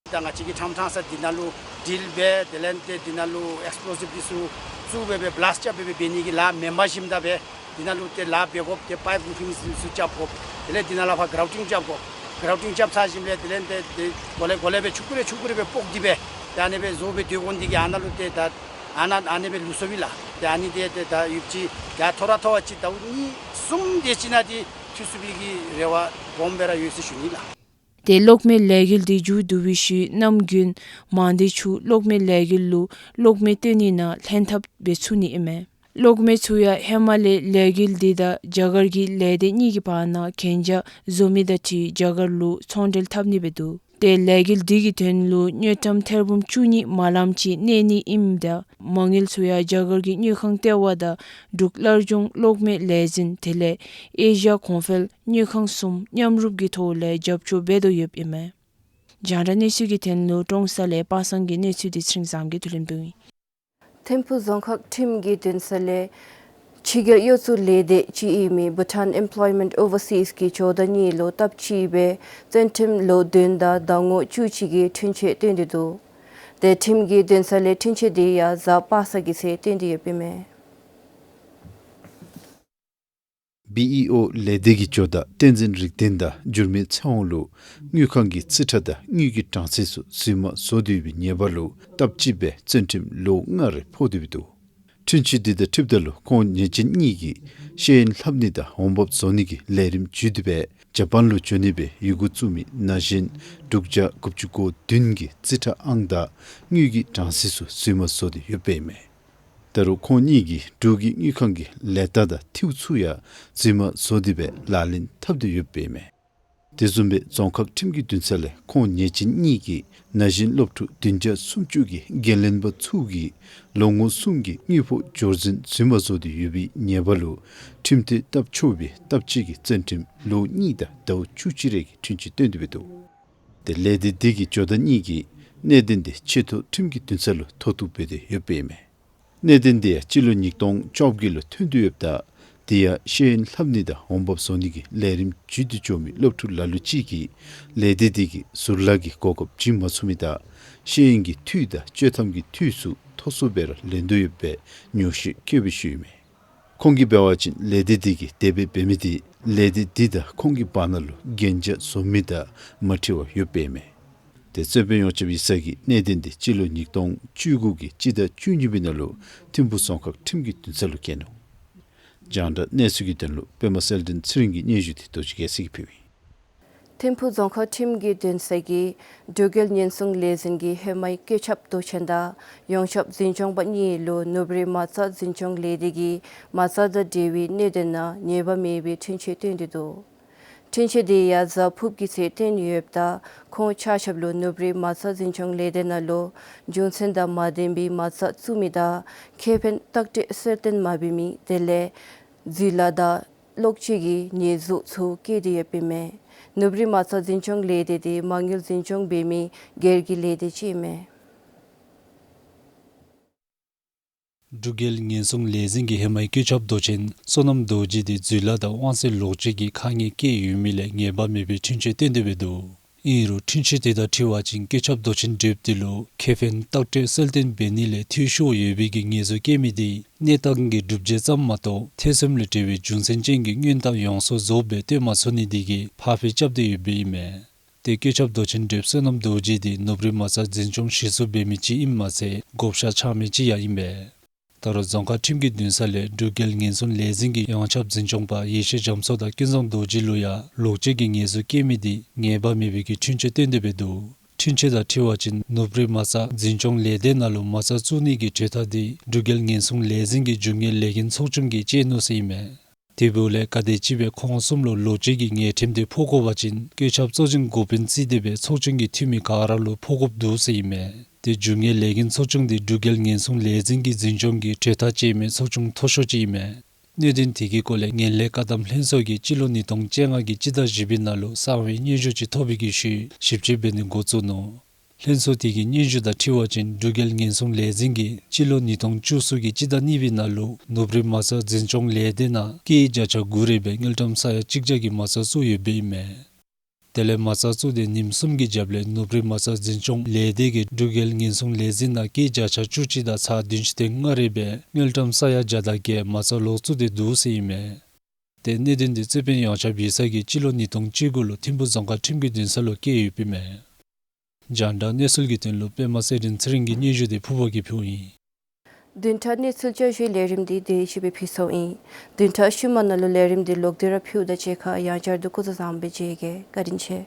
ད་ང་བཅས་ཀྱིས་ཕྲང་ཕྲང་ས་འདི་ནང་ལུ་ཌིལ་འབད་དེ་ལས་ཏེ་འདི་ནང་ལུ་ཨེགསི་པི་ལོ་སིབ་འདི་ཚུ་ ཚུ་སྦེ་སྦེ་བླཱསཊ་རྐྱབ་སྦེ་སྦེ་འབད་ནི་གི་ལཱ་མེན་པར་ཞིནམ་ད་སྦེ་འདི་ནང་ལུ་ཏེ་ལཱ་འབད་དགོཔ་ཏེ་པའིཔ་རུ་ཕིང་ཚུ་རྐྱབ་དགོཔ། དེ་ལས་འདི་ནང་ལས་ཕར་གརའུ་ཊིང་རྐྱབ་དགོཔ། གརའུ་ཊིང་རྐྱབ་ཚར་ཞིནམ་ལས་དེ་ལས་ཏེ་ཏེ་གོ་ལེ་གོ་ལེ་སྦེ་ཆུང་ཀུ་རེ་ཆུང་ཀུ་རེ་སྦེ་སྤོག་སྟེ་སྦེ་ཏེ་ཨ་ནི་སྦེ་བཟོ་སྦེ་སྡོད་དགོ་ནི་དེ་གིས་ཨ་ནཱ་ལུ་ཏེ་ད་ཨ་ནཱ་ཨ་ནི་སྦེ་ལུས་སོ་བས་ལགས། ཏེ་ཨ་ནི་ཏེ་ཏེ་ད་ཡོདཔ་ཅིག་ཡར་ཐོ་ར་ཐོ་བ་ཅིག་ཟླཝ་གཉིས་གསུམ་དེ་ཅིག་ནང་འདི་འཐུས་ཚུགས་པའི་གི་རེ་བ་སྦོམ་སྦེ་ར་ཡོད་ཟེར་ཞུ་ནི་ལགས། ཏེ་གློག་མེ་ལས་འགུལ་འདི་མཇུག་བསྡུ་བའི་ཤུལ་གནམ་དགུན་མང་སྡེ་ཚུ་གློག་མེ་ལས་འགུལ་ལུ་གློག་མེ་བཏོན་ནི་ནང་ལྷན་ཐབས་འབད་ཚུགས་ནི་ཨིན་མས། གློག་མེ་ཚུ་ཡང་ཧེ་མ་ལས་ལས་འགུལ་འདི་དང་རྒྱ་གར་གྱི་ལས་སྡེ་གཉིས་ཀྱི་བར་ན་གན་རྒྱ་བཟོ་མི་དང་འཁྲིལ་རྒྱ་གར་ལུ་ཚོང་འབྲེལ་འཐབ་ནི་སྦེ་འདུག། ཏེ་ལས་འགུལ་འདི་གི་དོན་ལུ་དངུལ་ཀྲམ་ཐེར་འབུམ་བཅུ་གཉིས་མ་ལམ་ཅིག་གནས་ནི་ཨིནམ་ད་མ་དངུལ་ཚུ་ཡང་རྒྱ་གར་གྱི་དངུལ་ཁང་ལྟེ་བ་དང་འབྲུག་སླར་འབྱུང་གློག་མེ་ལས་འཛིན་དེ་ལས་ཨེ་ཤི་ཡ་གོང་འཕེལ་དངུལ་ཁང་གསུམ་མཉམ་རུབ་ཀྱི་ཐོག་ལས་རྒྱབ་སྐྱོར་འབད་དོ་ཡོདཔ་ཨིན་མས། རྒྱང་བསྒྲགས་གནས་ཚུལ་གྱི་དོན་ལུ་ཀྲོང་གསར་ལས་པ་སངས་ཀྱི་གནས་ཚུལ་འདི་ཚེ་རིང་བཟངམོ་གིས་བསྡུ་ལེན་འབདཝ་ཨིན། ཐིམ་ཕུག་རྫོང་ཁག་ཁྲིམས་ཀྱི་འདུན་ས་ལས་ཕྱི་རྒྱལ་གཡོག་བཙུགས་ལས་སྡེ་ཅིག་ཨིན་མི་Bhutan Employment Overseas གིས་ཇོ་ཟླ་གཉིས་ལོ་སྟབས་གཅིག་སྦེ་བཙོན་ཁྲིམས་ལོ་བདུན་དང་ཟླ་ངོ་བཅུ་གཅིག་གི་འཁྲུན་ཆོད་བཏོན་ཏེ་འདུག། ཏེ་ཁྲིམས་ཀྱི་འདུན་ས་ལས་འཁྲུན་ཆོད་འདི་ཡང་གཟའ་པ་སངས་ཀྱི་ཚེ་བཏོན་ཏེ་ཡོདཔ་ཨིན་མས། བི་ཨི་ཨོ་ལས་སྡེ་གིས་ཇོ་ཟླ་བསྟན་འཛིན་རིག་ལྡན་དང་འགྱུར་མེད་ཚེ་དབང་ལུ་དངུལ་ཁང་གི་རྩིས་ཁྲ་དང་དངུལ་གྱི་གྲངས་ཚད་ཚུ་རྫུན་མ་བཟོ་སྟེ་ཡོད་པའི་ཉེས་པ་ལུ་སྟབས་གཅིག་སྦེ་བཙོན་ཁྲིམས་ལོ་ལྔ་རེ་ཕོག་སྟེ་ཡོདཔ་འདུག། འཁྲུན་ཆོད་འདི་དང་འཁྲིལཝ་ད་ལུ་ཁོང་ཉེས་ཅན་གཉིས་ཀྱིས་ཤེས་ཡོན་ལྷབ་ནི་དང་འོང་འབབ་བཟོ་ནི་གི་ལས་རིམ་བརྒྱུད་དེ་སྦེ་ཇ་པཱན་ལུ་འགྱོ་ནི་སྦེ་ཡི་གུ་བཙུགས་མི་ན་གཞོན་དྲུག་བརྒྱ་དགུ་བཅུ་གོ་བདུན་གྱི་རྩིས་ཁྲ་ཨང་དང་དངུལ་གྱི་གྲངས་ཚད་ཚུ་རྫུན་མ་བཟོ་སྟེ་ཡོདཔ་ཨིན་མས། ད་རུང་ཁོང་གཉིས་ཀྱིས་འབྲུག་གི་དངུལ་ཁང་གི་ལས་རྟགས་དང་མཐིལ་ཚུ་ཡང་རྫུན་མ་བཟོ་སྟེ་སྦེ་ལག་ལེན་འཐབ་སྟེ་ཡོདཔ་ཨིན་མས། དེ་བཟུམ་སྦེ་རྫོང་ཁག་ཁྲིམས་ཀྱི་འདུན་ས་ལས་ཁོང་ཉེས་ཅན་གཉིས་ཀྱིས་ན་གཞོན་སློབ་ཕྲུག་བདུན་བརྒྱ་སུམ་ཅུ་གི་འགན་ལེན་པ་ཚུ་གིས་ལོ་ངོ་གསུམ་གྱི་དངུལ་ཕོགས་འབྱོར་འཛིན་རྫུན་མ་བཟོ་སྟེ་ཡོད་པའི་ཉེས་པ་ལུ་ཁྲིམས་ཐོག་སྟབས་འཁྱོག་པའི་སྟབས་གཅིག་གི་བཙོན་ཁྲིམས་ལོ་གཉིས་དང་ཟླཝ་བཅུ་གཅིག་རེ་གི་འཁྲུན་ཆོད་བཏོན་ཏེ་སྦེ་འདུག། ཏེ་ལས་སྡེ་འདི་གིས་ཇོ་ཟླ་གཉིས་ཀྱི་གནད་དོན་འདི་ཆེ་མཐོ་ཁྲིམས་ཀྱི་འདུན་ས་ལུ་མཐོ་གཏུགས་འབད་དེ་ཡོདཔ་ཨིན་མས། གནད་དོན་འདི་ཡང་སྤྱི་ལོ་ཉིས་སྟོང་བཅོ་བརྒྱད་ལུ་ཐོན་ཏེ་ཡོདཔ་ད་དེ་ཡང་ཤེས་ཡོན་ལྷབ་ནི་དང་འོང་འབབ་བཟོ་ནི་གི་ལས་རིམ་བརྒྱུད་དེ་འགྱོ་མི་སློབ་ཕྲུག་ལ་ལུ་ཅིག་གིས་ལས་སྡེ་འདི་གིས་ཟུར་ལཱ་གི་གོ་སྐབས་བྱིན་མ་ཚུགས་མི་དང་ཤེས་ཡོན་གྱི་འཐུས་དང་སྤྱོད་ཐམ་གྱི་འཐུས་ཚུ་མཐོ་སུ་སྦེ་ར་ལེན་དོ་ཡོདཔ་སྦེ་ཉོགས་བཤད་བཀོད་སྦེ་ཞུ་ཡི་མས། ཁོང་གིས་འབད་བ་ཅིན་ལས་སྡེ་འདི་གིས་དེ་སྦེ་འབད་མི་འདི་ལས་སྡེ་འདི་དང་ཁོང་གི་བར་ན་ལུ་གན་རྒྱ་བཟོ་མི་དང་མ་འཁྲིལ་བར་ཡོདཔ་ཨིན་མས། ཏེ་རྩོད་དཔོན་ཡོངས་ཁྱབ་ཡིག་ཚང་གིས་གནད་དོན་འདི་སྤྱི་ལོ་ཉིས་སྟོང་བཅུ་དགུ་གི་སྤྱི་ཟླ་བཅུ་གཉིས་པའི་ནང་ལུ་ཐིམ་ཕུག་རྫོང་ཁག་ཁྲིམས་ཀྱི་འདུན་ས་ལུ་བཀལ་ནུག། རྒྱང་བསྒྲགས་གནས་ཚུལ་གྱི་དོན་ལུ་པདྨ་གསལ་སྒྲོན་ཚེ་རིང་གི་སྙན་ཞུ་འདི་རྡོ་རྗེ་རྒྱལ་མཚན་གྱིས་ཕུལཝ་ཨིན། ཐིམ་ཕུག་རྫོང་ཁག་ཁྲིམས་ཀྱི་འདུན་ས་གིས་འབྲུག་རྒྱལ་ཉེན་སྲུང་ལས་འཛིན་གྱི་ཧེ་མའི་བཀོད་ཁྱབ་མདོ་ཆེན་དང་ཡོངས་ཁྱབ་འཛིན་སྐྱོང་པ་གཉིས་ལུ་ནུབ་རི་མ་རྩ་འཛིན་སྐྱོང་ལས་སྡེ་གིས་མ་རྩ་དང་འབྲེལ་བའི་གནད་དོན་ནང་ཉེས་པ་མེད་པའི་འཁྲུན་ཆོད་བཏོན་ཏེ་འདུག། འཁྲུན་ཆོད་འདི་ཡང་གཟའ་ཕུརཔ་གི་ཚེ་བཏོན་ཡོདཔ་ད་ཁོང་ཆ་ཁྱབ་ལུ་ནུབ་རི་མ་རྩ་འཛིན་སྐྱོང་ལས་སྡེ་ནང་ལུ་རྒྱུ་མཚན་དང་མ་ལྡན་པའི་མ་རྩ་བཙུགས་མི་དང་ཁེ་ཕན་བརྟག་དཔྱད་གསལ་སྟོན་མ་འབད་མི་དེ་ལས་རྫུས་ལཱ་དང་ལོག་སྤྱོད་ཀྱི་ཉེས་འཛུགས་ཚུ་བཀལ་ཏེ་ཡོདཔ་ཨིན་མས། ནུབ་རི་མ་རྩ་འཛིན་སྐྱོང་ལས་སྡེ་འདི་མ་དངུལ་འཛིན་སྐྱོང་འབད་མི་སྒེར་གྱི་ལས་སྡེ་ཅིག་ཨིན་མས། འབྲུག་རྒྱལ་ཉེན་སྲུང་ལས་འཛིན་གྱི་ཧེ་མའི་བཀོད་ཁྱབ་མདོ་ཆེན་བསོད་ནམས་རྡོ་རྗེ་འདི་རྫུས་ལཱ་དང་དབང་ཚད་ལོག་སྤྱོད་ཀྱི་དཀའ་ངལ་བཀལ་ཡོད་མི་ལས་ཉེས་པ་མེད་པའི་འཁྲུན་ཆོད་བཏོན་ཏེ་འབད་འདུག། ཨིན་རུང་འཁྲུན་ཆོད་དེ་དང་འཁྲིལ་བ་ཅིན་བཀོད་ཁྱབ་མདོ་ཆེན་བསྒྲུབས་ཏེ་ལུ་ཁེ་ཕན་བརྟག་དཔྱད་གསལ་སྟོན་འབད་ནི་ལས་འཐུས་ཤོར་ཡོད་པའི་གི་ཉེས་འཛུགས་བཀལ་མི་དེ་གནས་སྟངས་ཀྱི་སྒྲུབ་བྱེད་ཙམ་མ་གཏོགས་ཐེ་ཚོམ་ལས་བྲལ་བའི་རྒྱུ་མཚན་ཅན་གྱི་སྔོན་བརྟག་ཡོངས་སུ་རྫོགསཔ་སྦེ་སྟོན་མ་ཚུགས་ནི་དེ་གིས་ཕར་འགྱངས་རྐྱབ་སྟེ་ཡོདཔ་ཨིན་མས། ཏེ་བཀོད་ཁྱབ་མདོ་ཆེན་བསོད་ནམས་རྡོ་རྗེ་འདི་ནུབ་རི་མ་རྩ་འཛིན་སྐྱོང་གཞི་བཙུགས་འབད་མི་ཅིག་ཨིནམ་མ་ཚད་བགོ་བཤའ་ཆགས་མི་ཅིག་ཡང་ཨིན་པས། ད་རུང་རྫོང་ཁག་ཁྲིམས་ཀྱི་འདུན་ས་ལས་འབྲུག་རྒྱལ་ཉེན་སྲུང་ལས་འཛིན་གྱི་ཡོངས་ཁྱབ་འཛིན་སྐྱོང་པ་ཡེ་ཤེས་རྒྱ་མཚོ་དང་ཀུན་བཟང་རྡོ་རྗེ་ལུ་ཡང་ལོག་སྤྱོད་ཀྱི་ཉེས་འཛུགས་བཀལ་མི་འདི་ཉེས་པ་མེད་པའི་གི་འཁྲུན་ཆོད་བཏོན་ཏེ་འབད་འདུག། འཁྲུན་ཆོད་དང་འཁྲིལ་བ་ཅིན་ནུབ་རི་མ་རྩ་འཛིན་སྐྱོང་ལས་སྡེ་ནང་ལུ་མ་རྩ་བཙུགས་ནི་གི་གྲོས་ཐག་འདི་འབྲུག་རྒྱལ་ཉེན་སྲུང་ལས་འཛིན་གྱི་རྒྱུ་དངོས་ལས་འགན་ཚོགས་ཆུང་གིས་བཅད་ནུག་ཟེར་ཨིན་མས། དེ་འབདཝ་ལས་ག་དེམ་ཅིག་སྦེ་ཁོང་གསུམ་ལུ་ལོག་སྤྱོད་ཀྱི་ཉེས་ཁྲིམས་དེ་ཕོག་དགོ་པ་ཅིན་བཀོད་ཁྱབ་གཙོ་འཛིན་འགོ་དཔོན་བརྩིས་ཏེ་སྦེ་ཚོགས་ཆུང་གི་འཐུས་མི་ག་ར་ལུ་ཕོག་དགོཔ་འདུག་ཟེར་ཨིན་མས། ཏེ་རྒྱུ་དངོས་ལས་འགན་ཚོགས་ཆུང་དེ་འབྲུག་རྒྱལ་ཉེན་སྲུང་ལས་འཛིན་གྱི་འཛིན་སྐྱོང་གི་གྲོས་ཐག་བཅད་མི་ཚོགས་ཆུང་མཐོ་ཤོས་ཅིག་ཨིན་མས། གནད་དོན་དེ་གི་སྐོར་ལས་ངན་ལྷད་བཀག་སྡོམ་ལྷན་ཚོགས་ཀྱིས་སྤྱི་ལོ་ཉིས་སྟོང་བཅོ་ལྔ་གི་སྤྱི་ཟླ་བཞི་པའི་ནང་ལུ་གསང་བའི་སྙན་ཞུ་ཅིག་ཐོབ་པའི་གི་ཤུལ་ཞིབ་དཔྱད་འབད་ནི་འགོ་བཙུགས་ནུག། ལྷན་ཚོགས་དེ་གི་སྙན་ཞུ་དང་འཁྲིལ་བ་ཅིན་འབྲུག་རྒྱལ་ཉེན་སྲུང་ལས་འཛིན་གྱིས་སྤྱི་ལོ་ཉིས་སྟོང་བཅུ་གསུམ་གྱི་སྤྱི་ཟླ་གཉིས་པའི་ནང་ལུ་ནུབ་རི་མ་རྩ་འཛིན་སྐྱོང་ལས་སྡེ་ནང་སྐྱེད་བརྒྱ་ཆ་དགུ་རེ་སྦེ་དངུལ་ཀྲམ་ས་ཡ་གཅིག་བརྒྱ་གི་མ་རྩ་བཙུགས་ཡོདཔ་ཨིན་མས། དེ་ལས་མ་རྩ་བཙུགས་ཏེ་ཉིནམ་གསུམ་གྱི་རྒྱབ་ལས་ནུབ་རི་མ་རྩ་འཛིན་སྐྱོང་ལས་སྡེ་གི་འབྲུག་རྒྱལ་ཉེན་སྲུང་ལས་འཛིན་ནང་སྐྱེད་བརྒྱ་ཆ་བཅུ་གཅིག་དང་ཚག་བདུན་ཅུ་དོན་ལྔ་རེ་སྦེ་དངུལ་ཀྲམ་ས་ཡ་བརྒྱ་དང་བརྒྱད་མ་རྩ་ལོག་བཙུགས་ཏེ་འདུག་ཟེར་ཨིན་མས། ཏེ་གནད་དོན་འདི་རྩོད་དཔོན་ཡོངས་ཁྱབ་ཡིག་ཚང་གིས་སྤྱི་ལོ་ཉིས་སྟོང་བཅུ་དགུ་ལུ་ཐིམ་ཕུ་རྫོང་ཁག་ཁྲིམས་ཀྱི་འདུན་ས་ལུ་བཀལ་ཡོདཔ་ཨིན་མས། རྒྱང་བསྒྲགས་གནས་ཚུལ་གྱི་དོན་ལུ་པདྨ་ཚེ་རིང་ཚེ་རིང་གི་སྙན་ཞུ་འདི་ཕུརཔ་གིས་ཕུལཝ་ཨིན། བདུན་ཕྲག་གནས་ཚུལ་བསྐྱར་ཞུའི་ལས་རིམ་འདི་དེ་ཅིག་སྦེ་ཕུལ་སོང་ཡི། བདུན་ཕྲག་ཤུལ་མ་ནང་ལུ་ལས་རིམ་འདི་ལོག་སྟེ་ར་ཕུལཝ་དང་གཅིག་ཁར་ཡང་བསྐྱར་དུ་སྐུ་གཟུགས་བཟང་པོ་སྦེ་མཇལ་གེ། བཀའ་དྲིན་ཆེ།